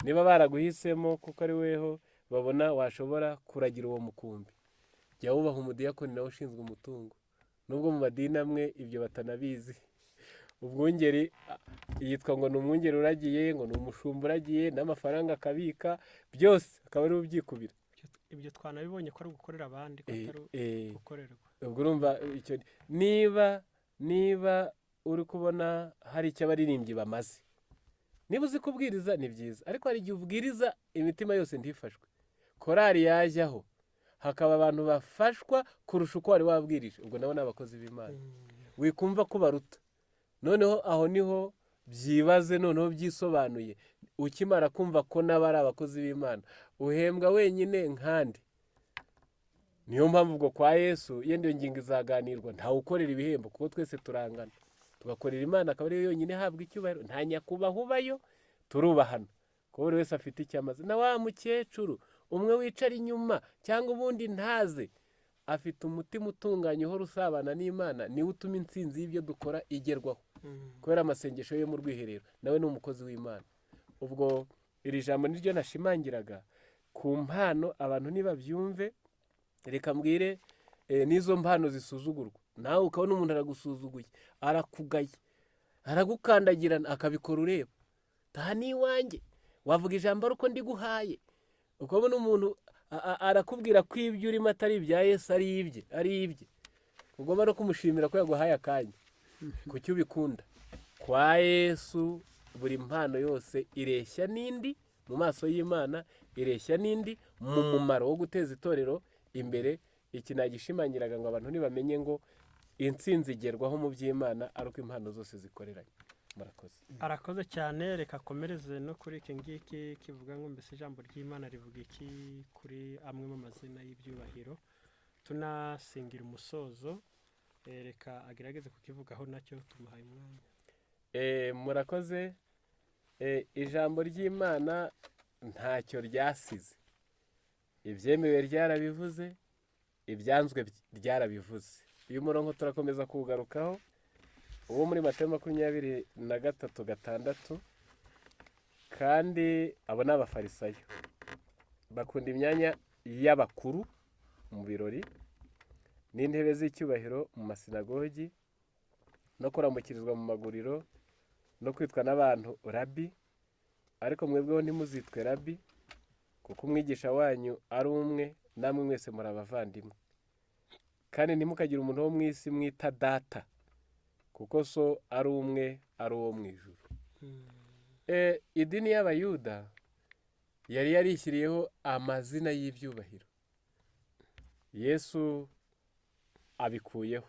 Niba baraguhisemo kuko ari weho babona washobora kuragira uwo mukumbi, jya wubaha umudiyakoni nawe ushinzwe umutungo. Nubwo mu madini amwe ibyo batanabizi. Ubwungeri yitwa ngo ni umwungeri uragiye, ngo ni umushumba uragiye, n'amafaranga akabika, byose akaba ari we ubyikubira. Ibyo twanabibonye ko ari ugukorera abandi, ko atari gukorerwa. Ubwo urumva icyo niba uri kubona hari icyo abaririmbyi bamaze, niba uzi kubwiriza ni byiza, ariko hari igihe ubwiriza imitima yose ntifashwe, korari yajyaho hakaba abantu bafashwa kurusha uko wari wabwirije, ubwo nabo ni abakozi b'Imana, wikumva ko baruta. Noneho aho niho byibaze, noneho byisobanuye, ukimara kumva ko nabo ari abakozi b'Imana, uhembwa wenyine nkandi. Niyo mpamvu ubwo kwa Yesu yenda iyo ngingo izaganirwa, ntawe ukorera ibihembo kuko twese turangana, tugakorera Imana akaba ariyo yonyine ihabwa icyubahiro, nta nyakubahwa ubayo, turubahana kuko buri wese afite icyo amaze. Na wa mukecuru umwe wicara inyuma cyangwa ubundi ntaze, afite umutima utunganye uhora usabana n'Imana, niwe utuma intsinzi y'ibyo dukora igerwaho kubera amasengesho yo mu rwiherero, nawe ni umukozi w'Imana. Ubwo iri jambo niryo nashimangiraga ku mpano, abantu nibabyumve. Reka mbwire n'izo mpano zisuzugurwa, nawe ukabona umuntu aragusuzuguye, arakugaye, aragukandagirana, akabikora ureba, taha n'iwanjye wavuga ijambo ari uko ndiguhaye. Ukabona umuntu arakubwira ko ibyo urimo atari ibya Yesu, ari ibye, ari ibye. Ugomba no kumushimira ko yaguhaye akanya, kuki ubikunda. Kwa Yesu buri mpano yose ireshya n'indi mu maso y'Imana, ireshya n'indi mu mumaro wo guteza itorero imbere. Iki nagishimangiraga ngo abantu ntibamenye ngo intsinzi igerwaho mu by'Imana ari uko impano zose zikoreranye. Murakoze. Arakoze cyane. Reka akomereze no kuri iki ngiki kivuga ngo mbese ijambo ry'Imana rivuga iki kuri amwe mu mazina y'ibyubahiro, tunasingira umusozo. Reka agerageze kukivugaho nacyo, tumuhaye umwanya. Murakoze. Ijambo ry'Imana ntacyo ryasize, ibyemewe ryarabivuze, ibyanzwe ryarabivuze. Uyu murongo turakomeza kuwugarukaho, uwo muri Matayo 23:6. Kandi abo ni abafarisayo, bakunda imyanya y'abakuru mu birori n'intebe z'icyubahiro mu masinagogi, no kuramukirizwa mu maguriro, no kwitwa n'abantu rabi. Ariko mwebweho ntimuzitwe rabi, kuko umwigisha wanyu ari umwe, namwe mwese muri abavandimwe. Kandi ntimukagire umuntu wo mu isi mwita data, kuko so ari umwe, ari uwo mu ijuru. Idini y'Abayuda yari yarishyiriyeho amazina y'ibyubahiro. Yesu abikuyeho,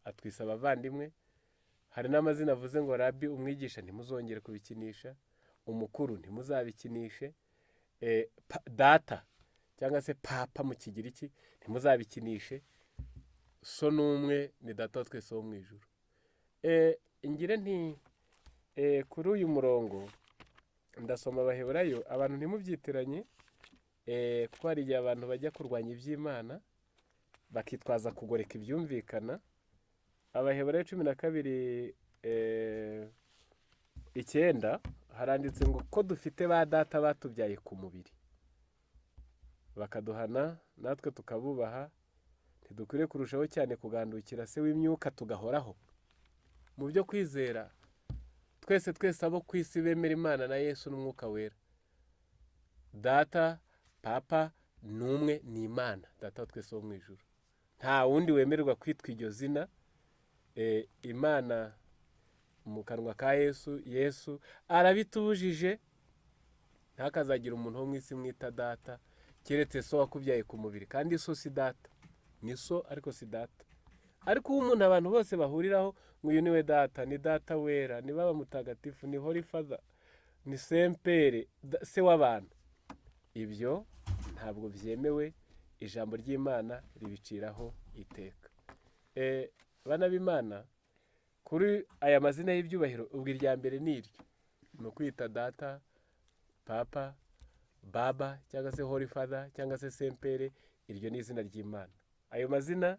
atwisa abavandimwe. Hari n'amazina avuze ngo rabi, umwigisha, ntimuzongere kubikinisha, umukuru ntimuzabikinishe, data cyangwa se papa mu Kigiriki ntimuzabikinishe, so n'umwe ni data wa twese wo mu ijuru. Ngire nti kuri uyu murongo ndasoma Abaheburayo, abantu ntimubyitiranye, kuko hari igihe abantu bajya kurwanya iby'Imana bakitwaza kugoreka ibyumvikana. Abaheburayo 12:9 haranditse ngo ko dufite ba data batubyaye ku mubiri, bakaduhana natwe tukabubaha, ntidukwiriye kurushaho cyane kugandukira se w'imyuka tugahoraho. Mu byo kwizera twese twese abo ku isi bemera Imana na Yesu n'Umwuka Wera, data papa ni umwe, ni Imana data wa twese wo mu ijuru, nta wundi wemererwa kwitwa iryo zina. Imana mu kanwa ka Yesu, Yesu arabitubujije, ntakazagira umuntu wo mu isi mwita data keretse so wakubyaye ku mubiri. Kandi so si data, ni so ariko si data. Ariko uwo umuntu abantu bose bahuriraho ngo uyu niwe data, ni data wera, ni baba mutagatifu, ni holy father, ni sempere, se w'abantu, ibyo ntabwo byemewe, ijambo ry'Imana ribiciraho iteka. Bana b'Imana, kuri aya mazina y'ibyubahiro, ubwo irya mbere ni iryo, ni ukwita data, papa, baba cyangwa se holy father cyangwa se sempere, iryo ni izina ry'Imana. Ayo mazina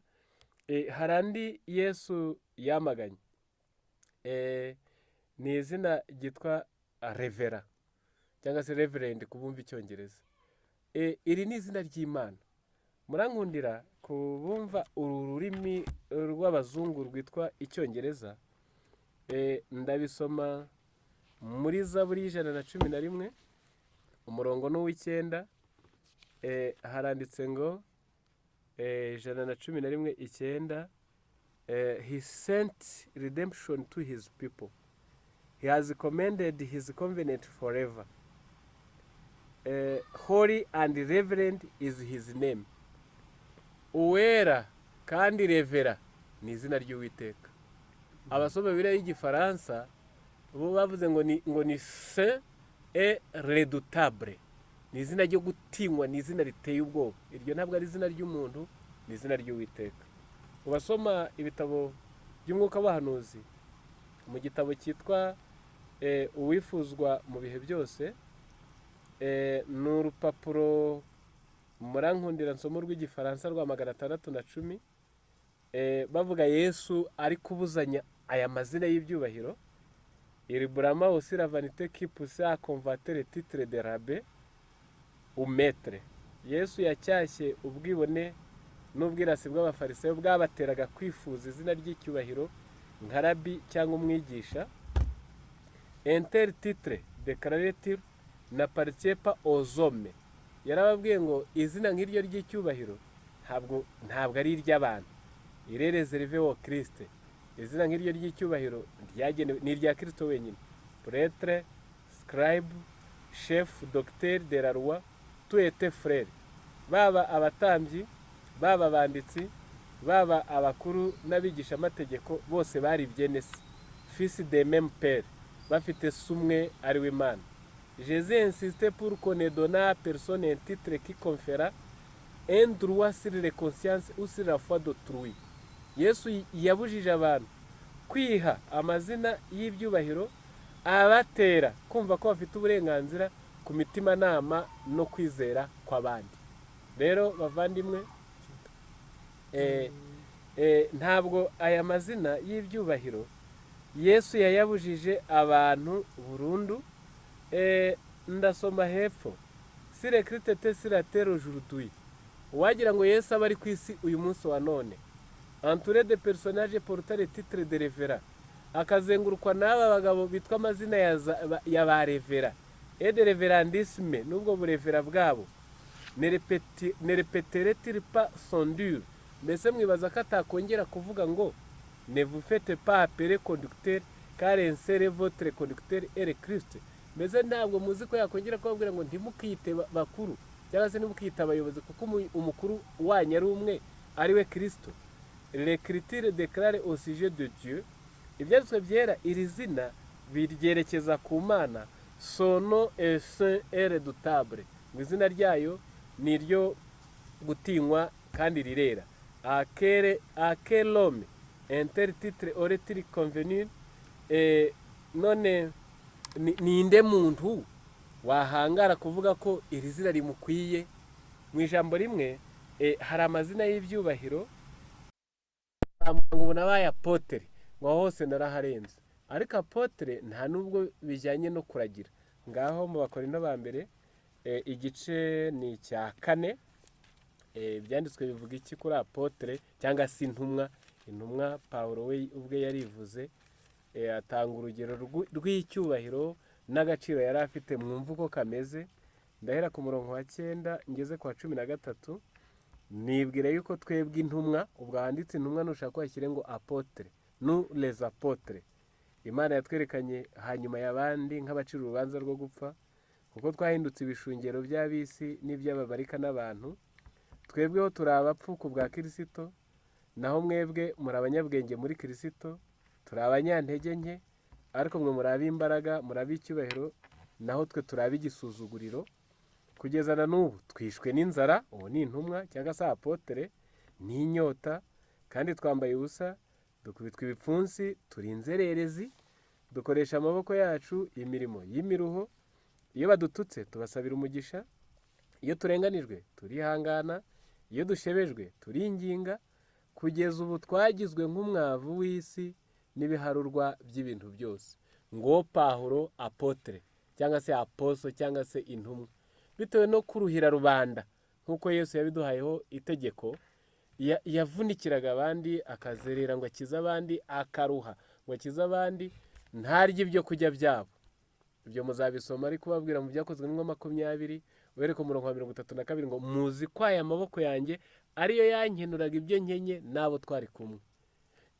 hari andi Yesu yamaganye, ni izina ryitwa revera cyangwa se reverend ku bumva icyongereza. Iri ni izina ry'Imana. Murankundira kubumva uru rurimi rw'abazungu rwitwa icyongereza, ndabisoma muri Zaburi 111 umurongo ni uw'icyenda, haranditse ngo 111:9, He sent redemption to his people. He has commanded his covenant forever. Holy and reverend is his name. Uwera kandi révérend ni izina ry'Uwiteka. Abasoma Bibiliya y'Igifaransa bo bavuze ngo ni saint et redoutable, ni izina ryo gutinywa, ni izina riteye ubwoba. Iryo ntabwo ari izina ry'umuntu, ni izina ry'Uwiteka. Mu basoma ibitabo by'umwuka w'abahanuzi, mu gitabo cyitwa Uwifuzwa mu bihe byose, ni urupapuro, murankundira nsoma rw'Igifaransa rwa 610, bavuga Yesu ari kubuzanya aya mazina y'ibyubahiro. Il blâma aussi la vanité qui poussait à convoiter le titre de rabbin ou maître. Yesu yacyashye ubwibone n'ubwirasi bw'Abafarisayo bwabateraga kwifuza izina ry'icyubahiro nka rabi cyangwa umwigisha. Un tel titre, déclarait-il, n'appartient pas aux hommes. Yarababwiye ngo izina nk'iryo ry'icyubahiro ntabwo ari iry'abantu. Il est réservé au Christ. Izina nk'iryo ry'icyubahiro ryagenewe ni irya Kristo wenyine. Prêtre, scribe, chef, docteur de la loi, tout était frère. Baba abatambyi, baba abanditsi, baba abakuru n'abigishamategeko, bose bari byene se, fils de même père, bafite se umwe ari we Imana. Jésus insistait pour qu'on ne donnât à personne un titre qui conférât un droit sur les consciences ou sur la foi d'autrui. Yesu yabujije abantu kwiha amazina y'ibyubahiro abatera kumva ko bafite uburenganzira ku mitimanama no kwizera kw'abandi. Rero bavandimwe, ntabwo aya mazina y'ibyubahiro Yesu yayabujije abantu burundu. Ndasoma hepfo: si le Christ était sur la terre aujourd'hui, uwagira ngo Yesu aba ari ku isi uyu munsi wa none, entouré de personnages portant le titre de révérend, akazengurukwa n'aba bagabo bitwa amazina ya ba révérend et de révérendisme n'ubwo burévérend bwabo, ne répéterait-il pas son dur? Mbese mwibaza ko atakongera kuvuga ngo: ne vous faites pas appeler conducteur, car un seul est votre conducteur et le Christ? Mbese ntabwo muzi ko yakongera kubabwira ngo ntimukite bakuru cyangwa se ntimukite abayobozi, kuko umukuru wanyu ari umwe, ari we Kristo? L'Écriture déclare au sujet de Dieu, Ibyanditswe byera iri zina biryerekeza ku Mana, son nom est saint et redoutable, ngo izina ryayo ni iryo gutinywa kandi rirera. À quel homme un tel titre aurait-il convenu? None ninde muntu wahangara kuvuga ko iri zina rimukwiye? Mu ijambo rimwe, hari amazina y'ibyubahiro ngo ubu nabaye apôtre, ngo aho hose naraharenze, ariko apôtre nta nubwo bijyanye no kuragira. Ngaho mu Bakorinto ba mbere, igice ni icya 4, ibyanditswe bivuga iki kuri apôtre cyangwa se intumwa? Intumwa Pawulo we ubwe yarivuze, atanga urugero rw'icyubahiro n'agaciro yari afite. Mwumva uko kameze. Ndahera ku murongo wa 9 ngeze ku wa 13. Nibwira yuko twebwe intumwa, ubwo handitse intumwa, nushaka washyire ngo apôtre, nous les apôtres, Imana yatwerekanye hanyuma y'abandi nk'abacira urubanza rwo gupfa, kuko twahindutse ibishungero by'ab'isi n'iby'abamarayika n'abantu. Twebweho turi abapfu ku bwa Kirisito, naho mwebwe muri abanyabwenge muri Kirisito. Turi abanyantege nke, ariko mwe muri ab'imbaraga, muri ab'icyubahiro, naho twe turi ab'igisuzuguriro. Kugeza na n'ubu twishwe n'inzara, uwo ni intumwa cyangwa se apôtre, n'inyota, kandi twambaye ubusa, dukubitwa ibipfunsi, turi inzererezi, dukoresha amaboko yacu imirimo y'imiruho. Iyo badututse tubasabira umugisha, iyo turenganijwe turihangana, iyo dushebejwe turinginga. Kugeza ubu twagizwe nk'umwavu w'isi n'ibiharurwa by'ibintu byose. Ngo Pawulo apôtre cyangwa se apostle cyangwa se intumwa, bitewe no kuruhira rubanda nk'uko Yesu yabiduhayeho itegeko, yavunikiraga abandi, akazerera ngo akize abandi, akaruha ngo akize abandi, ntarye ibyo kurya byabo. Ibyo muzabisoma ari kubabwira mu Byakozwe nka 20, uhereye ku murongo wa 32, ngo muzi ko aya maboko yanjye ariyo yankenuraga ibyo nkenye n'abo twari kumwe.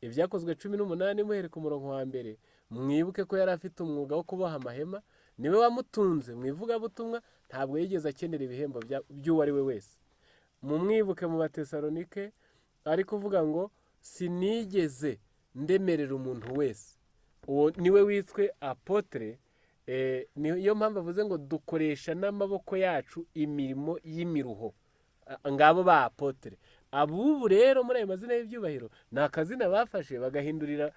Ibyakozwe 18 muhere ku murongo wa mbere, mwibuke ko yari afite umwuga wo kuboha amahema, niwe wamutunze mu ivugabutumwa, ntabwo yigeze akenera ibihembo by'uwo ari we wese. Mumwibuke mu Batesalonike ari kuvuga ngo sinigeze ndemerera umuntu wese, uwo niwe wiswe apotre. Niyo mpamvu avuze ngo dukoresha n'amaboko yacu imirimo y'imiruho. Ngabo ba apotre. Abubu rero muri ayo mazina y'ibyubahiro ni akazina bafashe bagahindurira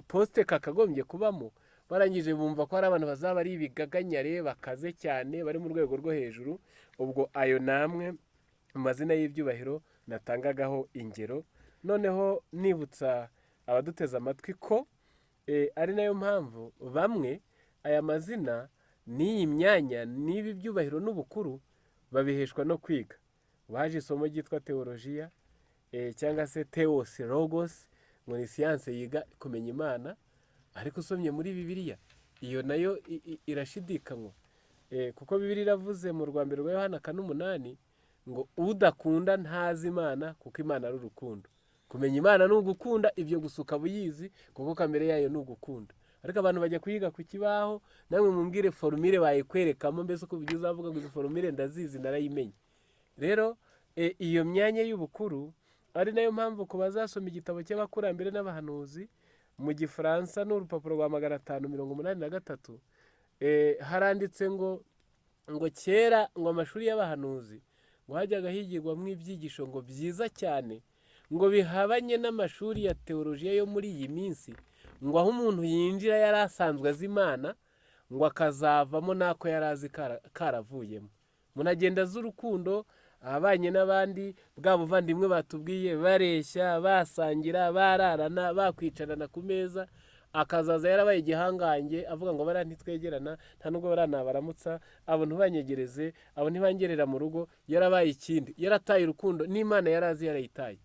poste kakagombye kubamo, barangije bumva ko hari abantu bazaba ari ibigaganyare bakaze cyane bari mu rwego rwo hejuru. Ubwo ayo namwe mu mazina y'ibyubahiro natangagaho ingero. Noneho nibutsa abaduteze amatwi ko ari nayo mpamvu bamwe aya mazina n'iyi myanya n'ibi byubahiro n'ubukuru babiheshwa no kwiga. Baje isomo ryitwa teolojiya, cyangwa se theos logos, ngo ni siyanse yiga kumenya Imana, ariko usomye muri Bibiliya iyo nayo irashidikanywa, kuko Bibiliya iravuze mu rwa mbere rwa Yohana 4:8 ngo udakunda ntazi Imana kuko Imana ari urukundo. Kumenya Imana ni ugukunda, ibyo gusa ukaba uyizi kuko kamere yayo ni ugukunda. Ariko abantu bajya kuyiga ku kibaho, namwe mumbwire formule bayikwerekamo, mbese uko ubigize uzavuga ngo izi formule ndazizi narayimenye. Rero iyo myanya y'ubukuru ari nayo mpamvu ku bazasoma igitabo cy'abakurambere n'abahanuzi mu gifaransa n'urupapuro rwa 583, haranditse ngo kera ngo amashuri y'abahanuzi ngo hajyaga higirwamo ibyigisho ngo byiza cyane ngo bihabanye n'amashuri ya teolojiya yo muri iyi minsi, ngo aho umuntu yinjira yari asanzwe azi Imana ngo akazavamo n'ako yari azi karavuyemo. Umuntu agenda azi urukundo abanye n'abandi, bwa buvandimwe batubwiye, bareshya, basangira, bararana, bakwicarana ku meza, akazaza yarabaye igihangange avuga ngo bariya ntitwegerana, nta nubwo bariya nabaramutsa, abo ntibanyegereze, abo ntibangerera mu rugo, yarabaye ikindi, yarataye urukundo n'Imana yari azi yarayitaye.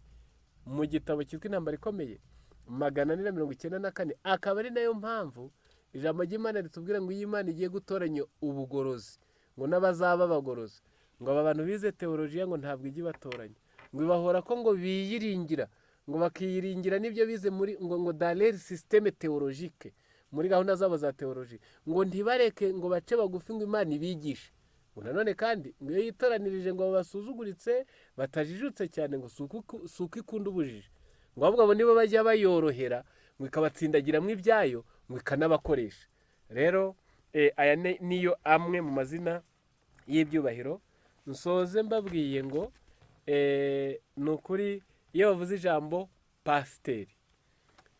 Mu gitabo cyitwa Intambara Ikomeye 494, akaba ari nayo mpamvu ijambo ry'Imana ritubwira ngo iyo Imana igiye gutoranya ubugorozi ngo n'abazaba abagorozi, ngo aba bantu bize teolojiya ngo ntabwo ijya ibatoranya, ngo ibahora ko ngo biyiringira, ngo bakiyiringira n'ibyo bize muri ngo dans leur système théologique, muri gahunda zabo za teoloji, ngo ntibareke ngo bace bagufi ngo Imana ibigishe. Ngo nanone kandi ngo iyo yitoranirije ngo basuzuguritse batajijutse cyane ngo si uko ikunda ubujiji, ngo ahubwo abo nibo bajya bayorohera ngo ikabatsindagiramo ibyayo ngo ikanabakoresha. Rero aya niyo amwe mu mazina y'ibyubahiro. Nsoze mbabwiye ngo ni ukuri iyo bavuze ijambo pasiteri,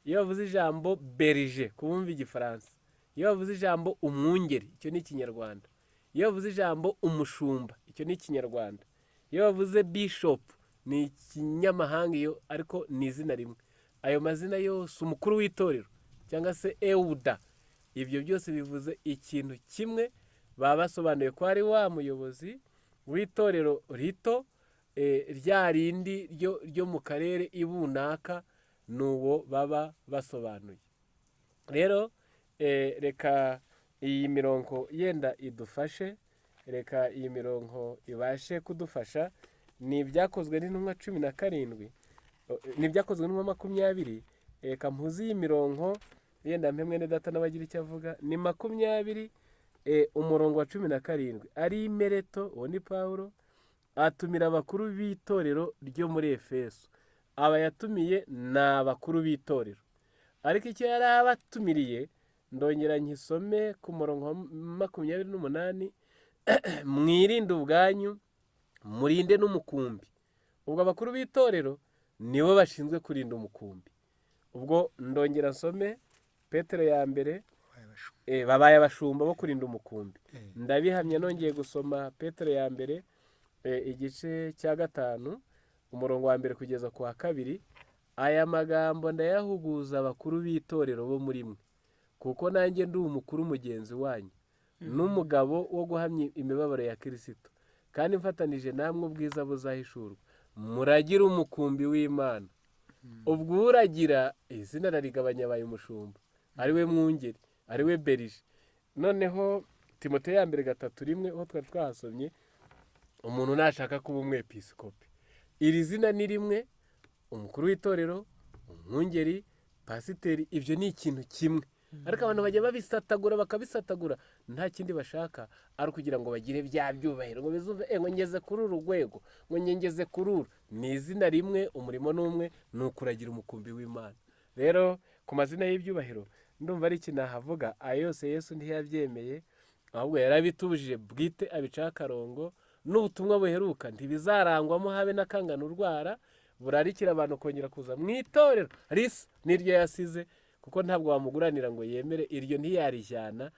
iyo bavuze ijambo berger ku bumva igifaransa, iyo bavuze ijambo umwungeri icyo ni ikinyarwanda, iyo bavuze ijambo umushumba icyo ni ikinyarwanda, iyo bavuze bishop ni ikinyamahanga iyo ariko ni izina rimwe. Ayo mazina yose umukuru w'itorero cyangwa se ewuda, ibyo byose bivuze ikintu kimwe, baba basobanuye ko ari wa muyobozi w'itorero rito, rya rindi ryo mu karere ibunaka, n'uwo baba basobanuye. Rero reka iyi mirongo yenda idufashe, reka iyi mirongo ibashe kudufasha. Ni ibyakozwe n'intumwa 17, ni ibyakozwe n'intumwa 20. Reka mpuze iyi mirongo yenda mpe mwene data n'abagira icyo avuga. Ni 20, umurongo wa 17. Ari Mileto, uwo ni Pawulo, atumira abakuru b'itorero ryo muri Efeso. Aba yatumiye ni abakuru b'itorero, ariko icyo yari abatumiriye ndongera nkisome ku murongo wa 28, mwirinde ubwanyu murinde n'umukumbi. Ubwo abakuru b'itorero nibo bashinzwe kurinda umukumbi. Ubwo ndongera nsome Petero ya mbere, babaye abashumba bo kurinda umukumbi. Ndabihamya nongeye gusoma Petero ya mbere, igice cya 5 umurongo wa 1 kugeza ku wa 2. Aya magambo ndayahuguza abakuru b'itorero bo muri mwe, kuko nanjye ndi umukuru mugenzi wanyu n'umugabo wo guhamya imibabaro ya Kristo, kandi mfatanije namwe ubwiza buzahishurwa. Muragira umukumbi w'Imana. Ubwo uragira izina rarigabanya abaye umushumba, ari we mwungeri, ari we berger. Noneho Timoteyo ya mbere 3:1, aho twari twahasomye, umuntu nashaka kuba umwepiskopi, iri zina ni rimwe, umukuru w'itorero, Umwungeri, pasiteri, ibyo ni ikintu kimwe, ariko abantu bajya babisatagura, bakabisatagura, nta kindi bashaka ari ukugira ngo bagire bya byubahiro, ngo bizuve ngo ngeze kuri uru rwego, ngo ngeze kuri uru. Ni izina rimwe, umurimo ni umwe, ni ukuragira umukumbi w'Imana. Rero ku mazina y'ibyubahiro ndumva ari ikintu nahavuga. Ayo yose Yesu ntiyabyemeye, ahubwo yarabitubujije bwite, abicaho akarongo. N'ubutumwa buheruka ntibizarangwamo habe n'akangana urwara burarikira abantu kongera kuza mu itorero risa n'iryo yasize, kuko ntabwo wamuguranira ngo yemere iryo, ntiyarijyana.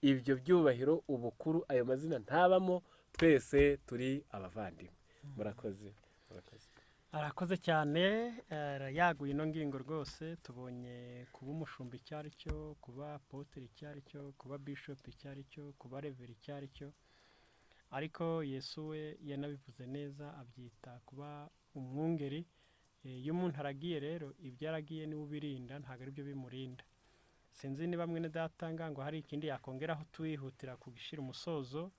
Ibyo byubahiro, ubukuru, ayo mazina ntabamo, twese turi abavandimwe. Murakoze, murakoze. Arakoze cyane, yaguye ino ngingo rwose. Tubonye kuba umushumba icyo ari cyo, kuba apôtre icyo ari cyo, kuba bishop icyo ari cyo, kuba reverend icyo ari cyo. Ariko Yesu we yanabivuze neza, abyita kuba umwungeri. Iyo umuntu aragiye rero, ibyo aragiye niwe ubirinda, ntabwo ari byo bimurinda. Sinzi niba mwene data ngo hari ikindi yakongeraho, twihutira kugishyira umusozo,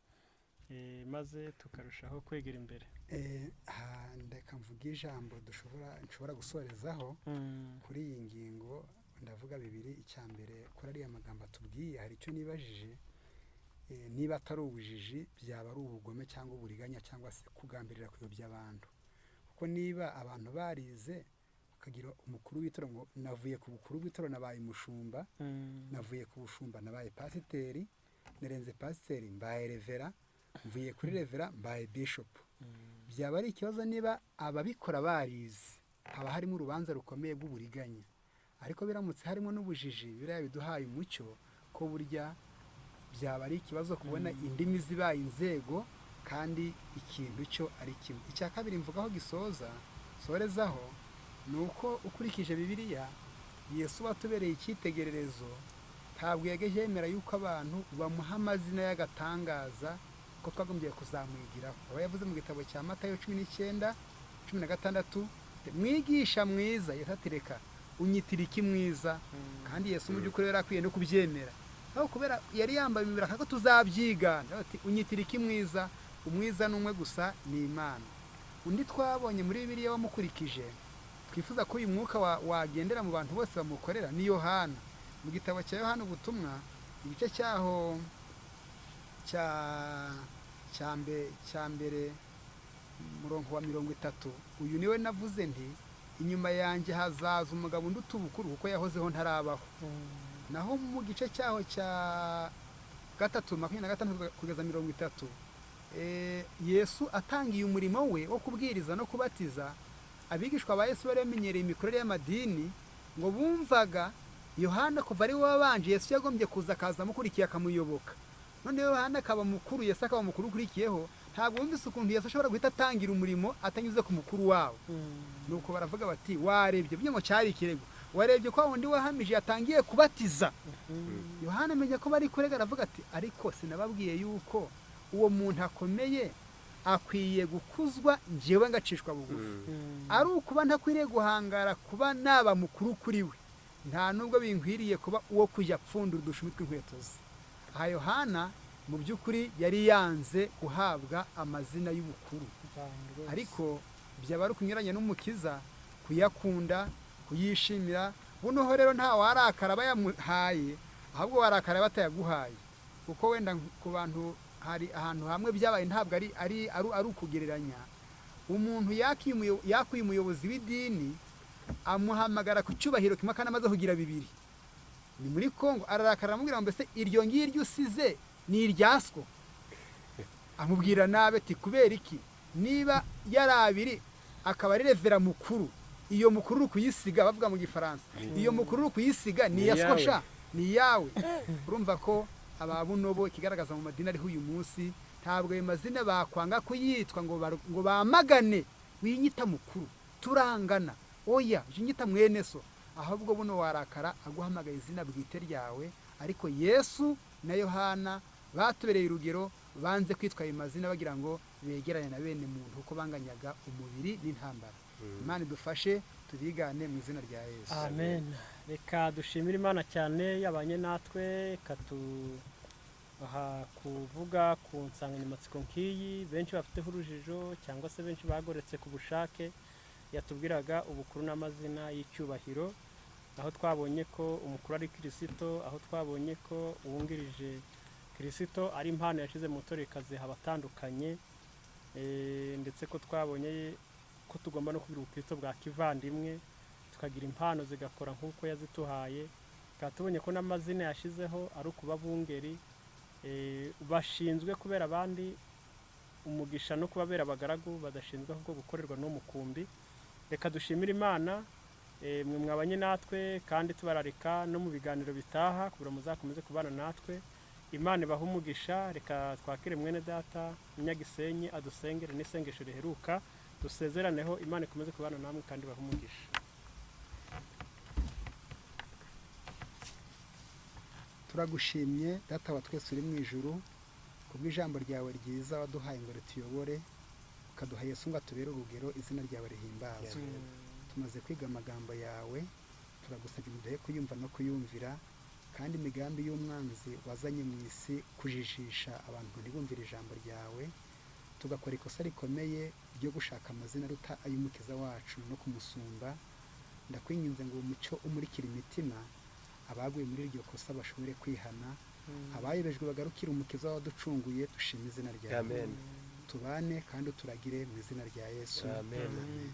maze tukarushaho kwegera imbere. Ndeka mvuge ijambo nshobora gusorezaho kuri iyi ngingo. Ndavuga bibiri. Icya mbere, kuri ariya magambo atubwiye, hari icyo nibajije: niba atari ubujiji, byaba ari ubugome cyangwa uburiganya cyangwa se kugambirira kuyobya abantu. Kuko niba abantu barize bakagira umukuru w'itorero, ngo navuye ku bukuru bw'itorero nabaye umushumba, navuye ku bushumba nabaye pasiteri, narenze pasiteri mbaye reverend, mvuye kuri reverend mbaye bishopu, byaba ari ikibazo. Niba ababikora barize, haba harimo urubanza rukomeye rw'uburiganya. Ariko biramutse harimo n'ubujiji, biriya biduhaye umucyo ko burya byaba ari ikibazo kubona indimi zibaye inzego kandi ikintu cyo ari kimwe. Icya kabiri mvugaho gisoza sorezaho ni uko ukurikije Bibiliya, Yesu watubereye icyitegererezo ntabwo yageje yemera yuko abantu bamuha amazina y'agatangaza ko twagombye kuzamwigiraho. Aba yavuze mu gitabo cya Matayo 19:16: "Mwigisha mwiza." Yesu ati: "Reka, unyitira iki mwiza?" Kandi Yesu mu by'ukuri yari akwiye no kubyemera, aho kubera yari yambaye imibiri akako tuzabyigana. Ati: "Unyitira iki mwiza? Umwiza ni umwe gusa, ni Imana." Undi twabonye muri Bibiliya wamukurikije, twifuza ko uyu mwuka wagendera mu bantu bose bamukorera, ni Yohana. Mu gitabo cya Yohana ubutumwa, igice cyaho cya mbere, umurongo wa 30: "Uyu niwe navuze nti: inyuma yanjye hazaza umugabo unduta ubukuru, kuko yahozeho ntarabaho." Naho mu gice cyaho cya 3, 26 kugeza 30, Yesu atangiye umurimo we wo kubwiriza no kubatiza, abigishwa ba Yesu bari bamenyereye imikorere y'amadini, ngo bumvaga Yohana kuva ari we wabanje, Yesu yagombye kuza akaza amukurikiye akamuyoboka. Noneho Yohana akaba mukuru, Yesu akaba mukuru ukurikiyeho. Ntabwo bumvise ukuntu Yesu ashobora guhita atangira umurimo atanyuze ku mukuru wabo. Nuko baravuga bati: "Warebye burya," ngo cyari ikirego, "warebye ko wundi wahamije yatangiye kubatiza?" Yohana amenya ko bari kurega, aravuga ati: "Ariko sinababwiye yuko uwo muntu akomeye, akwiye gukuzwa, njyewe ngacishwa bugufi? Ari ukuba ntakwiriye guhangara kuba naba mukuru kuri we, nta nubwo binkwiriye kuba uwo kujya apfundura udushumi tw'inkweto ze." Aha Yohana mu by'ukuri yari yanze guhabwa amazina y'ubukuru, ariko byaba ari ukunyuranya n'Umukiza kuyakunda, kuyishimira. Bunoho rero nta warakara bayamuhaye, ahubwo warakara batayaguhaye. Kuko wenda ku bantu hari ahantu hamwe byabaye, ntabwo ari ukugereranya. Umuntu yakuye umuyobozi w'idini, amuhamagara ku cyubahiro kimwe kandi amaze kugira bibiri, ni muri Kongo. Ararakara, aramubwira ngo: "Mbese iryo ngiryo usize ni iryaswo?" Amubwira nabi ati: "Kubera iki? Niba yari abiri, akaba ari reverend mukuru, iyo mukuru uri kuyisiga," bavuga mu Gifaransa, "iyo mukuru uri kuyisiga ni iya iyawe. Sha, ni iyawe." Urumva ko aba bunobo, ikigaragaza mu madini ariho uyu munsi, ntabwo ayo mazina bakwanga kuyitwa ngo bamagane: "Winyita mukuru, turangana, oya, jya unyita mwene so." Ahubwo buno warakara aguhamagaye izina bwite ryawe. Ariko Yesu na Yohana batubereye urugero, banze kwitwa ayo mazina bagira ngo begerane na bene muntu, kuko banganyaga umubiri n'intambara. Imana idufashe tubigane mu izina rya Yesu. Amen. Reka dushimire Imana cyane yabanye natwe, ikatuha kuvuga ku nsanganyamatsiko nk'iyi benshi bafiteho urujijo cyangwa se benshi bagoretse ku bushake. Yatubwiraga ubukuru n'amazina y'icyubahiro, aho twabonye ko umukuru ari Kirisito, aho twabonye ko uwungirije Kirisito ari impano yashyize mu itorero ikaziha abatandukanye, ndetse ko twabonye ko tugomba no kugira ubukristo bwa kivandimwe, tukagira impano zigakora nk'uko yazituhaye. Tukaba tubonye ko n'amazina yashyizeho ari ukuba abungeri, bashinzwe kubera abandi umugisha no kubabera abagaragu, badashinzwe ahubwo gukorerwa n'umukumbi. Reka dushimire Imana, mwe mwabanye natwe, kandi tubararika no mu biganiro bitaha kugira ngo muzakomeze kubana natwe. Imana ibahe umugisha. Reka twakire mwene data Munyagisenyi adusengere n'isengesho riheruka, dusezeraneho. Imana ikomeze kubana namwe kandi ibahe umugisha. Turagushimye Data wa twese uri mu ijuru, kubw'ijambo ryawe ryiza waduhaye ngo rituyobore, ukaduha Yesu ngo atubere urugero, izina ryawe rihimbazwe. Tumaze kwiga amagambo yawe, turagusabye ngo uduhe kuyumva no kuyumvira, kandi imigambi y'umwanzi wazanye mu isi kujijisha abantu ntibumvire ijambo ryawe, tugakora ikosa rikomeye ryo gushaka amazina aruta ay'Umukiza wacu no kumusumba. Ndakwinginze ngo umucyo umurikire imitima, abaguye muri iryo kosa bashobore kwihana, abayobejwe bagarukire Umukiza waducunguye, dushime izina ryawe. Amen. Tubane kandi uturagire mu izina rya Yesu. Amen. Amen.